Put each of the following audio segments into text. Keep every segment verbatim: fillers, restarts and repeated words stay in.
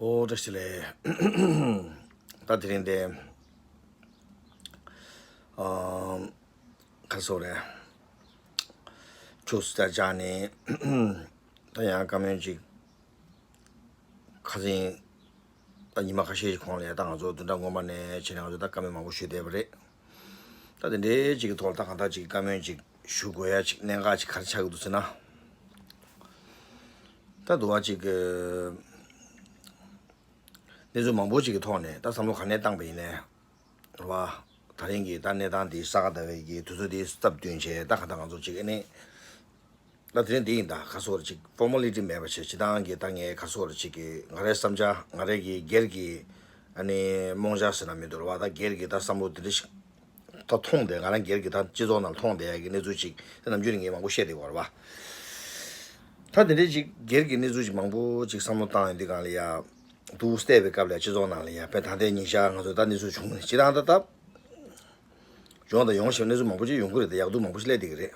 ཨོ་བཀྲ་ཤིས་བདེ་ལེགས། ད་དེ་རིང་དེ་ཨམ་ག་རེ་ཟེར་དགོས་རེད། ཆུ་ཚོད་བཅུ་ནས་ད་ཡང་བཀའ་མོལ་ཅིག་ཁ་སང་ད་ཉི་མ་ཁ་ཤས་ཤིག་གོང་ལ་ཡ་ད་ང་ཚོ་བདུན་ཕྲག་སྔོན་མ་ནས་བྱས་ནས་ང་ཚོ་ད་བཀའ་མོལ་མང་པོ་ཞུས་བསྡད་པ་རེད། ད་དེ་འདྲའི་ཅིག་གི་ཐོག་ལ་ད་གང་ལྟར་ཅིག་བཀའ་མོལ་ཅིག་ཞུ་དགོས་ཡ་ཅིག་གནད་འགག་ཅིག་ག་རེ་ཆགས་ཀྱི་འདུག་ཟེར་ན། ད་དུ་བ་ཅིག་གི་གནས་ཚུལ་མང་པོ་ཅིག་གི་ཐོག་ནས་ད་བསམ་བློ་ག་ནས་བཏང་པ་ཡིན་ནའི་རེད་བ། ད་རིང་གི་ད་གནས་སྟངས་འདི་ས་ག་ཟླ་བའི་གི་དུས་ཚོད་འདི་སྟབས་བསྟུན་བྱས་ད་གང་ལྟར་ང་ཚོ་ཅིག་ཨ་ནི་ད་དེ་རིང་འདི་ཡིན་ད་ག་སོགས་ཅིག་ཕོར་མ་ལི་ཊི་མེད་པ་བྱས་སྤྱི་བཏང་གི་ད་ངས་ག་སོགས་ཅིག་གི་ང་རའི་བསམ་འཆར་ང་རའི་གི་སྒེར་གི་ཨ་ནི་རྨོངས་འཆར་ཟེར་ན་མི་འདུག་རེད་བ། ད་སྒེར་གི་ད་བསམ་བློ་འདི་འདྲ་ཞིག་ད་མཐོང་བསྡད། ང་རང་སྒེར་གྱི་ད་སྤྱི་ཚོགས་ནང་མཐོང་བསྡད་ཡ་གི་གནས་ཚུལ་ཅིག་དེ་ནམ་རྒྱུན་ནས་ངས་མང་པོ་བཤད་བསྡད་ཡོད་རེད་བ། ད་དེ་འདྲའི་ཅིག་སྒེར་གྱི་གནས་ཚུལ་ཅིག་མང་པོ་ཅིག་བསམ་བློ་བཏང་ཡོང་དུས་སྒང་ལ་ཡ་འདུག་བལྟས་པའི་སྐབས་ལ་སྤྱི་ཚོགས་ནང་ལ་ཡ་དཔེ་ད་ལྟའི་ཉིན་ཞག་ང་ཚོ་ད་གནས་ཚུལ་བྱུང་ནས་སྤྱིར་བཏང་ད་ད་ཡོང་དང་ཡོང་བཞིན་གནས་ཚུལ་མང་པོ་ཅིག་ཡོང་གི་རེད། ད་ཡག་སྡུག་མང་པོ་ཞིག་སླེབས་བསྡད་ཀྱི་རེད།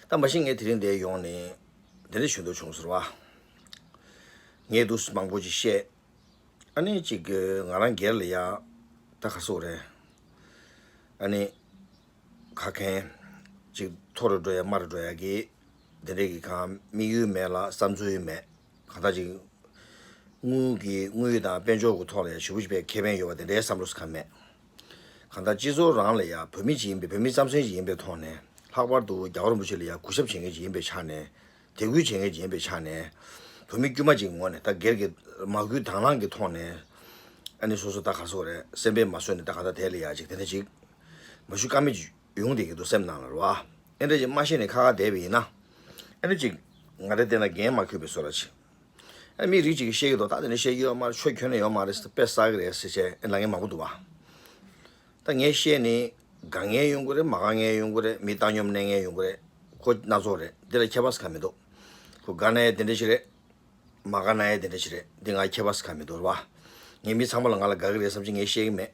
ད་མ་གཞི་ངས་དེ་རིང་འདིར་ཡོང་ནས་དེ་འདྲ་ཞུ་འདོད་བྱུང་ཟེར་བ། ངས་འདུག་མང་པོ་ཅིག་བཤད། ཨ་ནི་ཅིག་གི་ང་རང་སྒེར་ལ་ཡ་ད་ག་སོགས་རེད། ཨ་ནི་ཁ་མཁན་ཅིག་མཐོ་རུ་འགྲོ་ཡ་དམའ་རུ་འགྲོ་ཡ་གི་དེ་འདྲའི་གི་གང་དམིགས་ཡུལ་མེད་ལ་བསམ་ཚུལ་མེད། གང་ལྟར་ཅིག་དངུལ་གྱི་དངུལ་དང་དཔལ་འབྱོར་གྱི་ཐོག་ལ་ཡ་ཞེ་པོ་ཅིག་པའི་ཁེ་ཕན་ཡོད་པ་དེ་འདྲའི་བསམ་བློ་ཟེར་གང་མེད། གང་ལྟར་སྤྱི་ཚོགས་རང་ལ་ཡ་བོད་མི་ཅིག་ཡིན་པའི་བོད་མི་རྩམ་ཟན་ཅིག་ཡིན་པའི་ཐོག་ནས་ལྷག་པར་དུ་རྒྱལ་བ་རིན་པོ་ཆེ་ལ་ཡ་གུས་ཞབས་བྱེད་མཁན་ཅིག་ཡིན་པའི་ཆ་ནས་དད་གུས་བྱེད་མཁན་ཅིག་ཡིན་པའི་ཆ་ནས་བོད་མི་དཀྱུས་མ་ཅིག་ངོས་ནས་ད་སྒེར་གྱི་མ་བསྐུལ་དང་བླངས་ཀྱི་ཐོག་ནས་ཨ་ནི་སོ་སོ་ད་ག་སོགས་རེད་སེམས་པས་མ་བཟོད་ནས་ད་ག་ད་དེ་ལ་ཡ་ཅིག་དེ་འདྲ་ཅིག་མ་ཞུ་ཀ་མེད་ཅིག་ཡོང་བསྡད་ཀྱི་འདུག་སེམས་ནང་ལ་རེད་བ། ཨེ་འདྲ་ཅིག་མ་ཤེས་ནས་ཁ་ཁ་བསྡད་པ་ཡིན་ན་ཨ་ནི་ཅིག་ང་རེ་བལྟས་ན་འགན་མ་འཁྱུར་བའི་བཟོ་འདྲ་ཅིག་ཨ་མི་རིགས་གཅིག་གིས་བཤད་ཀྱི་འདུག་ད་དེ་འདྲ་བཤད་ཀྱི་ཡོད་མ་རེད། ཆོས་ཁྱོན་ནས་ཡོད་མ་རེད་ཟེར་དཔེ་བསགས་ཀྱི་རེད་ཟེར་བྱས་ཨེ་ལབ་མཁན་མང་པོ་འདུག་བ། ད་ངས་བཤད་ནི་དགའ་མཁན་ཡོང་གི་རེད། མ་དགའ་མཁན་ཡོང་གི་རེད། མི་བཏང་སྙོམས་གནས་མཁན་ཡོང་གི་རེད། ཁོ་སྣ་ཚོགས་རེད། འདི་ལ་ཁྱད་པར་ཟེར་ག་མི་འདུག་ཁོ་དགའ་ན་ཡང་དེ་འདྲ་ཞིག་རེད། མ་དགའ་ན་ཡང་དེ་འདྲ་ཞིག་རེད། འདི་ང་ཁྱད་པར་ཟེར་ག་མི་འདུག་རེད་བ། ངས་མི་ཚང་མ་ལ་ང་ལ་དགའ་གི་རེད་བསམ་ཅིག་ངས་བཤད་ཀྱི་མེད།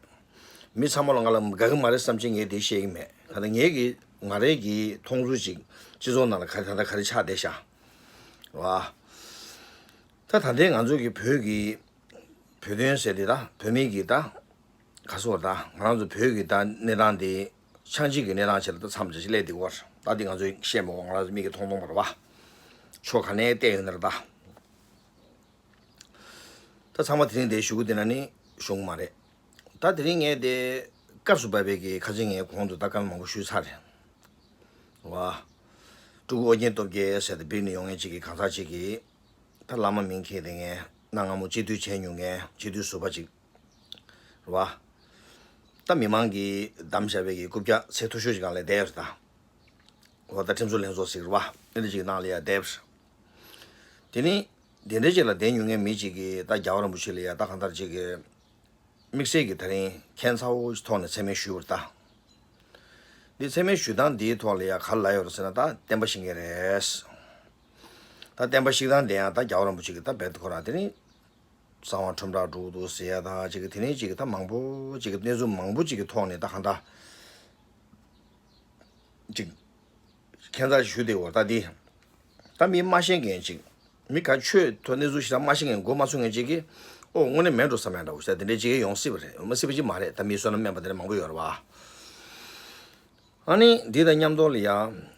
མི་ཚང་མ་ལ་ང་ལ་དགའ་གི་མ་རེད་བསམ་ཅིག་ངས་དེ་བཤད་ཀྱི་མེད། ད་ལྟ་ངས་ཀྱི་ང་རེ་གི་མཐོང་ཚུལ་ཅིག་སྤྱི་ཚོགས་ནང་ལ་ག་རེ་ད་ལྟ་ག་རེ་ཆགས་བསྡད་ཤག་རེད་བ། ད་ད་ལྟའི་ང་ཚོ་གི་བོད་ཀྱི་བོད་དོན་ཟེར་དེ་ད་བོད་མི་གི་ད་ག་སོགས་ད་ང་རང་ཚོ་བོད་ཀྱི་ད་གནས་སྟངས་དེ་ཆགས་འཇིག་གི་གནས་སྟངས་ཆེད་ལ་ད་མཚམས་ཆེ་ཆེ་སླེབས་དེ་བར་ད་འདི་ང་ཚོས་བཤད་མ་དགོས། ང་རང་ཚོ་མིག་གིས་མཐོང་མཐོང་བ་རེད་བ། ཕྱོགས་ག་ནས་བལྟས་ཡོང་ན་རེད་ད། ད་ཚང་མ་དེ་རིང་དེ་ཞུ་གི་དེ་ན་ནི་ཞུ་གི་མ་རེད། ད་དེ་རིང་ངས་དེ་སྐབས་སུ་བབས་པའི་གི་ཁ་ཆེ་ངས་གོང་དུ་ད་སྐར་མ་མང་པོ་ཞུས་ཚར་རེད་བ། སྤྲུལ་སྐུ་ཨོ་རྒྱན་སྟོབས་རྒྱལ་ཟེར་ཏེ་བིར་ནས་ཡོང་མཁན་ཅིག་གི་གང་ཟག་ཅིག་གིས་ད་བླ་མ་མིང་འཁྱེར་བསྡད་མཁན་གནའ་སྔ་མོ་སྤྱི་འཐུས་བྱས་མྱོང་མཁན་སྤྱི་འཐུས་ཟུར་པ་ཅིག་རེད་བ། ད་མི་མང་གིས་བདམས་བཞག་པའི་གི་རྐུབ་བཀྱག་ཚད་མཐོ་ཤོས་ཅིག་སྒང་ལ་བསྡད་ཡོད་རེད་ད། འོ་ད་ཁྲིམས་བཟོ་ལྷན་ཚོགས་ཟེར་གི་རེད་བ། ཨེ་འདྲ་ཅིག་ནང་ལ་ཡ་བསྡད་པ་རེད། དེ་ནི་དེ་འདྲ་ཅིག་ལ་བསྡད་མྱོང་མཁན་མི་ཅིག་གིས་ད་རྒྱལ་བ་རིན་པོ་ཆེ་ལ་ཡ་ད་གང་ལྟར་ཅིག་གི་དམིགས་བསལ་གྱི་ད་རིང་ཁྱད་མཚར་བོ་ཞིག་ཐོག་ནས་མཚན་སྨད་ཞུས་པ་རེད་ད། འདི་མཚན་སྨད་ཞུ་སྟངས་འདིའི་ཐོག་ལ་ཡ་ག་རེ་ལབ་ཡོད་རེད་ཟེར་ན་ད་བསྟན་པ་བཤིག་མཁན་རེད། ད་བསྟན་པ་བཤིག་སྟངས་དེ་ཡང་ད་རྒྱལ་བ་རིན་པོ་ཆེ་གིས་ད་རྦད་དེ་ཁོ་རང་དེ་རིང་གསང་བ་ཁྲོམ་བསྒྲགས་འགྲོ་གི་འདུག་ཟེར་ཡ་ད་ཅིག་གི་དེ་ནས་ཅིག་གི་ད་མང་པོ་ཅིག་གི་གནས་ཚུལ་མང་པོ་ཅིག་གི་ཐོག་ནས་ད་གང་ལྟར་ཅིག་ཁྱད་མཚར་ཞིག་ཞུ་བསྡད་ཡོད་རེད་ད་འདི། ད་མི་མ་ཤེས་མཁན་ཅིག་མི་ག་ཆོས་ཐོག་གནས་ཚུལ་ཞིག་ལ་མ་ཤེས་མཁན་མགོ་མ་ཚོས་མཁན་ཅིག་གིས་ཨོ་དངོས་གནས་མེད་འགྲོ་བསམ་ཡ་འདྲ་བོ་ཟེར་དེ་འདྲའི་ཅིག་ཡོང་སྲིད་པ་རེད། མ་སྲིད་པ་ཅིག་མ་རེད། ད་མི་བསོད་ནམས་དམན་པ་དེ་འདྲ་མང་པོ་ཡོད་རེད་བ། ཨ་ནི་འདི་དང་མཉམ་དུ་ལ་ཡ་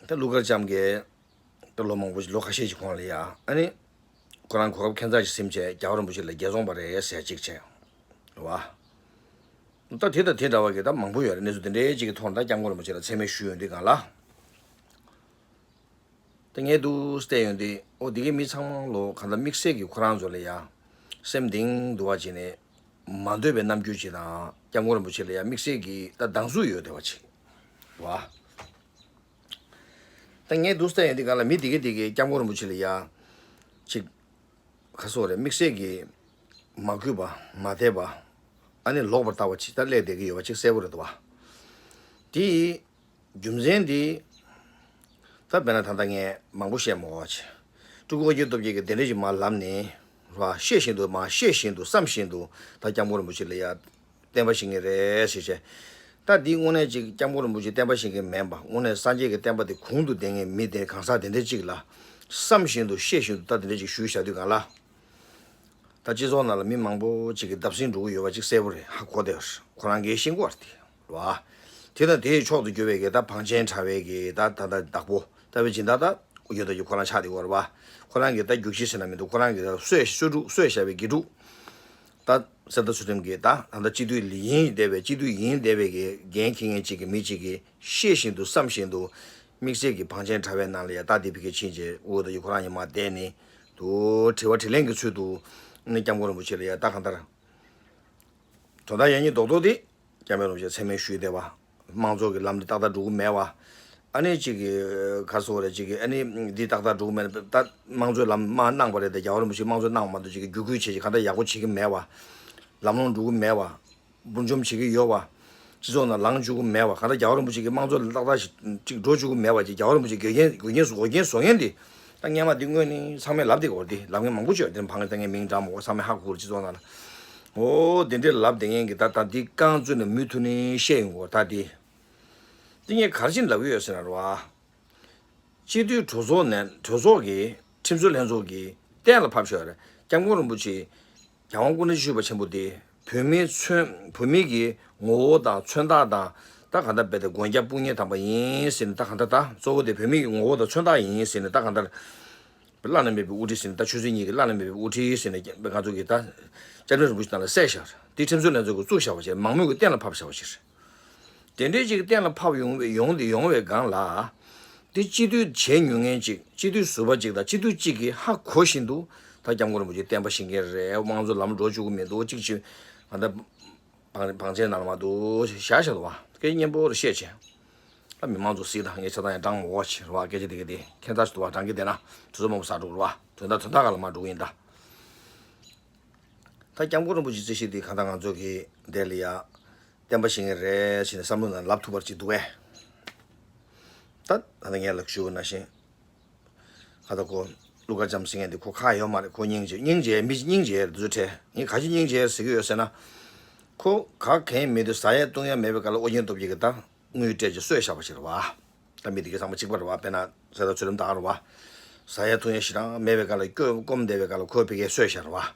ད་གླུ་གར་ལྕམ་གྱི་ད་ལོ་མང་པོ་ཞིག་ལོ་ཁ་ཤས་ཤིག་གོང་ལ་ཡ་ཨ་ནི་ཁོ་རང་གོ་སྐབས་ཁྱད་མཚར་ཞིག་ཟིན་བྱས་རྒྱལ་བ་རིན་པོ་ཆེ་ལ་རྒྱལ་འཚོང་པ་རེད་ཟེར་ཅིག་བྱས་བ། ད་དེ་དང་དེ་འདྲ་བ་གི་ད་མང་པོ་ཡོད་རེད། གནས་ཚུལ་དེ་འདྲའི་ཅིག་གི་ཐོག་ནས་ད་སྐྱབས་མགོན་རིན་པོ་ཆེ་ལ་མཚན་སྨད་ཞུས་ཡོང་དུས་སྒང་ལ། ད་ངས་འདུག་བལྟས་ཡོང་དུས་ཨོ་འདི་གའི་མི་ཚང་མ་ལོ་གང་ལྟར་དམིགས་བསལ་གྱི་ཁོ་རང་ཚོ་ལ་ཡ་སེམས་གཏིང་འདུ་བ་བྱས་ནས་མ་འདོད་པའི་རྣམ་འགྱུར་ཅིག་དང་སྐྱབས་མགོན་རིན་པོ་ཆེ་ལ་ཡ་དམིགས་བསལ་གྱི་ད་སྡང་ཟུག་ཡོད་བསྡད་པ་ཅིག་བ། ད་ངས་འདུག་བལྟས་ཡོང་དུས་སྒང་ལ་མི་འདི་གའི་འདི་གའི་སྐྱབས་མགོན་རིན་པོ་ཆེ་ལ་ཡ་ཅིག་ཁ་སོགས་རེད། དམིགས་བསལ་གྱི་མ་གུས་པ་མ་དད་པ་ཨ་ནི་ལོག་པར་ལྟ་བ་ཅིག་ད་སླེབས་བསྡད་ཀྱི་ཡོད་པ་ཅིག་གསལ་པོ་རེད་འདུག་བ། དེའི་རྒྱུ་མཚན་དེ་ད་དཔེར་ན་ད་ལྟ་ངས་མང་པོ་བཤད་མ་དགོས་པ་ཅིག་སྤྲུལ་སྐུ་ཨོ་རྒྱན་སྟོབས་རྒྱལ་གྱིས་དེ་འདྲ་ཞིག་མར་ལབ་ནས་ར་ཤེས་བཞིན་དུ་མར་ཤེས་བཞིན་དུ་བསམ་བཞིན་དུ་ད་སྐྱབས་མགོན་རིན་པོ་ཆེ་ལ་ཡ་བསྟན་པ་བཤིག་མཁན་རེད་ཟེར་བྱས། ད་འདི་དངོས་གནས་ཅིག་སྐྱབས་མགོན་རིན་པོ་ཆེ་བསྟན་པ་བཤིག་མཁན་མིན་པ་དངོས་གནས་སངས་རྒྱས་ཀྱི་བསྟན་པ་དེ་གོང་དུ་བསྡད་མཁན་མི་དེ་གང་ཟག་དེ་འདྲ་ཅིག་ལ་བསམ་བཞིན་དུ་ཤེས་བཞིན་དུ་ད་དེ་འདྲ་ཅིག་ཞུས་བཞག་དུས་སྒང་ལ། ད་སྤྱི་ཚོགས་ནང་ལ་མི་མང་པོ་ཅིག་གིས་བརྡབ་གསིག་འགྲོ་གི་ཡོད་པ་ཅིག་གསལ་པོ་རེད། ཧ་གོ་བསྡད་ཡོད་རེད། ཁོ་རང་གིས་ཤེས་ཀྱི་ཡོད་རེད་དེ། རེད་བ། དེ་དང་དེའི་ཕྱོགས་སུ་གྱུར་པའི་གི་ད་བང་ཆེན་དྲ་བའི་གི་ད་ད་ད་བདག་པོ་ལྟ་བུའི་སྦྱིན་བདག་ད་ཡོད་ད་ཀྱི་ཁོ་རང་ཆགས་བསྡད་ཡོད་རེད་བ། ཁོ་རང་གིས་ད་རྒྱུག་ཤི་ཟེར་ན་མི་འདུག་ཁོ་རང་གིས་ད་གསོས་གསོས་ཕྲུག་གསོས་བཞག་པའི་དགེ་ཕྲུག་ད་གསེར་རྟ་ཚུལ་ཁྲིམས་ཀྱིས་ད་ད་ལྟ་སྤྱི་འཐུས་ལ་ཡིན་བསྡད་པའི་སྤྱི་འཐུས་ཡིན་བསྡད་པའི་གི་འགན་འཁྱེར་མཁན་གཅིག་གི་མི་གཅིག་གིས་ཤེས་བཞིན་དུ་བསམ་བཞིན་དུ་དམིགས་བསལ་གྱི་བང་ཆེན་དྲ་བའི་ནང་ལ་ཡ་ད་དེ་ཕི་ཁེ་ཕྱིན་བྱས་འུ་ད་ཡི་ཁོ་རང་ཉི་མ་བསྡད་ནས་དུ་དྲི་བ་དྲིས་ལན་གྱི་ཚུལ་དུ་ནི་སྐྱབས་མགོན་རིན་པོ་ཆེ་ལ་ཡ་ད་གང་ལྟར་དོ་བདག་ཡང་ཉིད་རྡོག་རྡོག་དེ་སྐྱབས་མགོན་རིན་པོ་ཆེ་མཚན་སྨད་ཞུས་བསྡད་པ། དམངས་གཙོ་གི་ལམ་འདི་ཏག་ཏག་འགྲོ་གི་མེད་པ། ཨ་ནི་གཅིག་གི་ག་སོ་རེ་གཅིག་གི་ཨ་ནི་འདི་ཏག་ཏག་འགྲོ་གི་མེད་ད་དམངས་གཙོའི་ལམ་མ་གནང་པ་རེད་དེ་རྒྱལ་བ་རིན་པོ་ཆེ་དམངས་གཙོ་གནང་བ་མ་གཏོགས་གཅིག་གི་བརྒྱུད་སྐུལ་བྱེད་ཀྱི་ག་འདྲ་ཡག་པོ་བྱེད་ཀྱི་མེད་པ། ལམ་ལྷོང་འགྲོ་གི་མེད་པ། འབུར་འཇོམས་བྱེད་ཀྱི་ཡོད་པ། སྤྱི་ཚོགས་ནང་ལངས་བཅུག་གི་མེད་པ། གང་ལྟར་རྒྱལ་བ་རིན་པོ་ཆེ་གི་དམངས་གཙོ་ལ་ཏག་ཏག་ཞིག་ཅིག་འགྲོ་བཅུག་གི་མེད་པ་ཅིག་རྒྱལ་བ་རིན་པོ་ཆེ་འགོག་རྐྱེན་འགོག་རྐྱེན་བཟོ་མཁན་འདི་ད་སྔན་མ་འདི་དངོས་ནི་ཚང་མས་ལབ་བསྡད་ཀྱི་ཡོད་རེད། དེ་ལབ་མཁན་མང་པོ་ཅིག་ཡོད་རེད། དེ་ཕངས་ཏེ་ངས་མིང་བགྲང་མ་དགོས་ཚང་མས་ཧ་གོ་གི་རེད། སྤྱི་ཚོགས་ནང་ལ་འོ་དེ་འདྲས་ལབ་བསྡད་མཁན་གྱི་ད་ད་འདི་རྐང་བཙུགས་ནས་མུ་མཐུད་ནས་བཤད་ཡོང་གི་ཡོད་རེད། ད་འདི་འདི་ངས་ག་རེ་བྱས་ནས་ལབ་ཀྱི་ཡོད་ཟེར་ན་རེད་བ། སྤྱི་འཐུས་གྲོས་ཚོགས་ནས་གྲོས་ཚོགས་ཀྱི་ཁྲིམས་བཟོ་ལྷན་ཚོགས་ཀྱིས་གཏན་ལ་ཕབ་བཞག་ཡོད་རེད། སྐྱབས་མགོན་རིན་པོ་ཆེ་རྒྱལ་དབང་སྐུ་ཕྲེང་བཅུ་བཞི་པ་ཆེན་པོ་དེ་བོད་མིའི་མཚོན་བོད་མི་གི་ངོ་བོ་དང་མཚོན་རྟགས་དང་ད་གང་ལྟར་རྦད་དེ་མགོན་སྐྱབས་དཔུང་གཉེན་དམ་པ་ཡིན་ཟེར་ནས། ད་གང་ལྟར་ད་གཙོ་བོ་དེ་བོད་མི་གི་ངོ་བོ་དང་མཚོན་རྟགས་ཡིན་ཟེར་ནས། ད་གང་ལྟར་བླ་ན་མེད་པའི་དབུ་ཁྲིད་ཟེར་ནས། ད་ཆོས་སྲིད་གཉིས་ཀྱི་བླ་ན་མེད་པའི་དབུ་ཁྲིད་ཟེར་ནས་ང་ཚོ་གི་ད་སྐྱབས་མགོན་རིན་པོ་ཆེ་ནང་ལ་གསལ་བཞག་རེད། དེ་ཁྲིམས་བཟོ་ལྷན་ཚོགས་ཀྱིས་བཙུགས་བཞག་པ་བྱས། མང་མོས་ཀྱིས་གཏན་ལ་ཕབ་བཞག་པ་བྱས། དེ་འདྲའི་ཅིག་གཏན་ལ་ཕབ་ཡོང་བའི་ཡོང་དེ་ཡོང་བའི་སྒང་ལ། དེ་སྤྱི་འཐུས་བྱེད་མྱོང་མཁན་ཅིག་སྤྱི་འཐུས་ཟུར་པ་ཅིག་དང་སྤྱི་འཐུས་གཅིག་གིས་ཧ་གོ་བཞིན་དུ་ད་སྐྱབས་མགོན་རིན་པོ་ཆེ་བསྟན་པ་བཤིག་མཁན་རེད། དམངས་གཙོ་ལམ་འགྲོ་བཅུག་གི་མི་འདུག་ཅིག་ཅིག་ང་ད་བང་བང་ཆེན་ནང་ལ་མ་འདུག་བཞག་བཞག་འདུག་བ། སྐད་ཆ་སྙན་པོ་རེ་བཤད་བྱས། ད་མི་མང་ཚོ་གཟིགས་དང་། ངས་ཆ་ཚང་ཡང་བགྲང་མ་དགོས་བྱས་རེད་བ། སྐད་ཆ་དེ་ག་དེ་ཁྱད་མཚར་ཞིག་འདུག་བ། བགྲང་གི་བསྡད་ན་དུས་ཚོད་མང་པོ་ཟ་འགྲོ་གི་རེད་བ། དོན་དག་དོན་དག་སྒང་ལ་མར་འགྲོ་གི་ཡིན་ད། ད་སྐྱབས་མགོན་རིན་པོ་ཆེའི་རྩིས་གཞི་འདི་གང་ལྟར་ང་ཚོ་གི་འདི་ལ་ཡ་བསྟན་པ་བཤིག་མཁན་རེད་ཟེར་ནས་བསམ་བློ་ནང་ལབ་ཐུབ་པ་ཅིག་འདུག་གས། ད་ད་ལྟ་ངས་ལབ་ཞུ་བ་ནང་བཞིན། ཁ་ད་ཁོ་ཀླུ་མཁར་བྱམས་ཟེར་མཁན་འདི་ཁོ་ཁག་ཡོད་མ་རེད། ཁོ་སྙིང་རྗེ་སྙིང་རྗེ་མི་སྙིང་རྗེ་རེད་འདུག་ཁྲེ། ངས་ག་ཅི་སྙིང་རྗེ་ཟེར་གྱི་ཡོད་ཟེར་ན། ཁོ་ག་གེ་མེད་དུས་ཟ་ཡས་བཏུང་ཡས་མེད་པའི་སྐབས་ལ་ཨོ་རྒྱན་སྟོབས་རྒྱལ་གྱིས་ད་དངུལ་སྤྲད་ཅིག་གསོས་བཞག་པ་ཞིག་རེད་བ། ད་མི་དེ་གའི་ཚང་མ་གཅིག་པ་རེད་བ། དཔེར་ན་གསེར་རྟ་ཚུལ་ཁྲིམས་དང་རེད་བ། ཟ་ཡས་འཐུང་ཡས་ཞེ་དྲག་མེད་པའི་སྐབས་ལ་སྐྱོ་སྐོམ་བསྡད་པའི་སྐབས་ལ་ཁོས་ཕ་གིར་གསོས་བཞག་རེད་བ།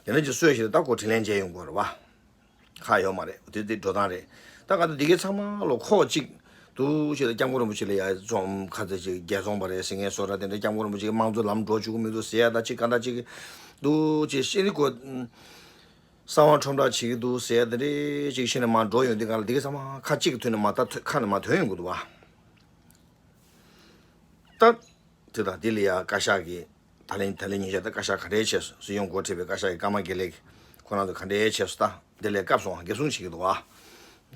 དེ་འདྲ་ཅིག་གསོས་བཞག་ད་ཁོ་དྲིན་ལན་འཇལ་ཡོང་དགོས་རེད་བ། ཁག་ཡོད་མ་རེད། དེ་དེ་འགྲོ་སྟངས་རེད། ད་ག་ད་དེ་གའི་ཚང་མ་ལོ་ཁོག་གཅིག་འདུག་བྱས་ད་སྐྱབས་མགོན་རིན་པོ་ཆེ་ལ་ཡ་རྫོང་ཁ་ཚ་ཅིག་རྒྱལ་སོང་བ་རེད་ཟེར་མཁན་བཟོ་འདྲ། དེ་འདྲ་སྐྱབས་མགོན་རིན་པོ་ཆེ་གི་དམངས་གཙོ་ལམ་འགྲོ་བཅུག་གི་མི་འདུག་ཟེར་ཡ་ད་ཅིག་ག་ད་ཅིག་འདུག་ཅེས་བཤད་ནི་ཁོ། གསང་བ་ཁྲོམ་བསྒྲགས་བྱེད་ཀྱི་འདུག་ཟེར་དེ་འདྲའི་ཅིག་བཤད་ནས་མར་འགྲོ་ཡོང་དུས་སྒང་ལ་དེ་ག་ཚང་མ་ཁ་གཅིག་གི་ཐོག་ནས་མར་ད་ཐོན་ཁ་ནས་མར་ཐོན་ཡོང་གི་འདུག་བ། ད་དེ་དང་དེ་ལ་ཡ་བཀའ་ཤག་གིས་ད་ལན་ད་ལན་ཉིན་ཤས་ད་བཀའ་ཤག་ག་འདྲས་བྱས་སོང་། སྲིད་སྐྱོང་འགོ་ཁྲིད་པའི་བཀའ་ཤག་གི་ཀརྨ་དགེ་ལེགས་ཁོ་རང་ཚོ་ག་འདྲས་བྱས་སོང་། ད་དེ་ལས་སྐབས་སོང་བ་འགེབས་སྲུང་བྱེད་ཀྱི་འདུག་བ།